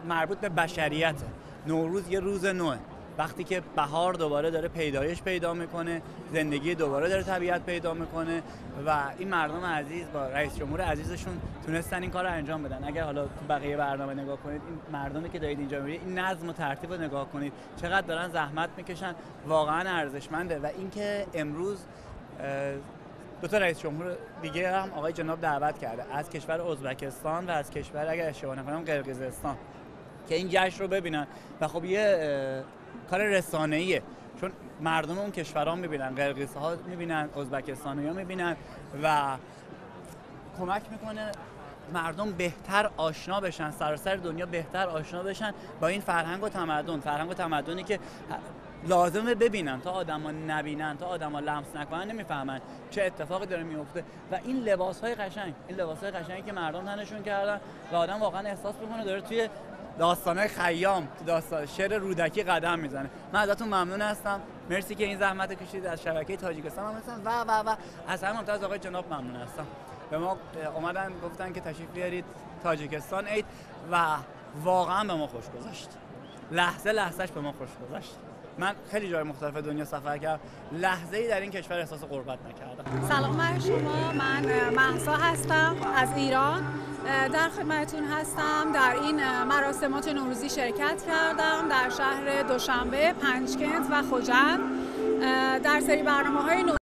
مربوط به بشریته. نوروز یه روز نوه، وقتی که بهار دوباره داره پیدایش پیدا میکنه، زندگی دوباره داره طبیعت پیدا میکنه و این مردم عزیز با رئیس جمهور عزیزشون تونستن این کار رو انجام بدن. اگر حالا تو بقیه برنامه نگاه کنید، این مردمی که دارید اینجا میبینید، این نظم و ترتیب رو نگاه کنید، چقدر دارن زحمت میکشن، واقعا ارزشمنده. و اینکه امروز دو تا رئیس جمهور دیگه هم آقای جناب دعوت کرده، از کشور ازبکستان و از کشور اگر اشتباه نکنم قرقیزستان، که این جشن رو ببینن. و خب یه کار رسانه‌ایه، چون مردم اون کشورها میبینن، قرقیزها میبینن، ازبکستانی‌ها میبینن و کمک میکنه مردم بهتر آشنا بشن، سراسر دنیا بهتر آشنا بشن با این فرهنگ و تمدن، فرهنگ و تمدنی که لازمه ببینن. تا آدما نبینن، تا آدما لمس نکنن، نمیفهمن چه اتفاقی داره میفته. و این لباس‌های قشنگ، این لباس‌های قشنگی که مردم تنشون کردن و آدم واقعا احساس میکنه داره توی داستان‌های خیام، تو داستان شعر رودکی قدم میزنه. من ازتون ممنون هستم، مرسی که این زحمت رو کشیدید. از شبکه تاجیکستان ممنون هستم و از همه ممتاز آقای جناب ممنون هستم. به ما اومدن گفتن که تشریف بیارید تاجیکستان عید و واقعا به ما خوش گذشت. لحظه لحظهش به ما خوش گذشت. من خیلی جای مختلف دنیا سفر کردم، لحظه‌ای در این کشور احساس غربت نکردم. سلام بر شما، من مهسا هستم از ایران، در خدمتتون هستم. در این مراسمات نوروزی شرکت کردم در شهر دوشنبه، پنجکنت و خجند در سری برنامه‌های نوروزی.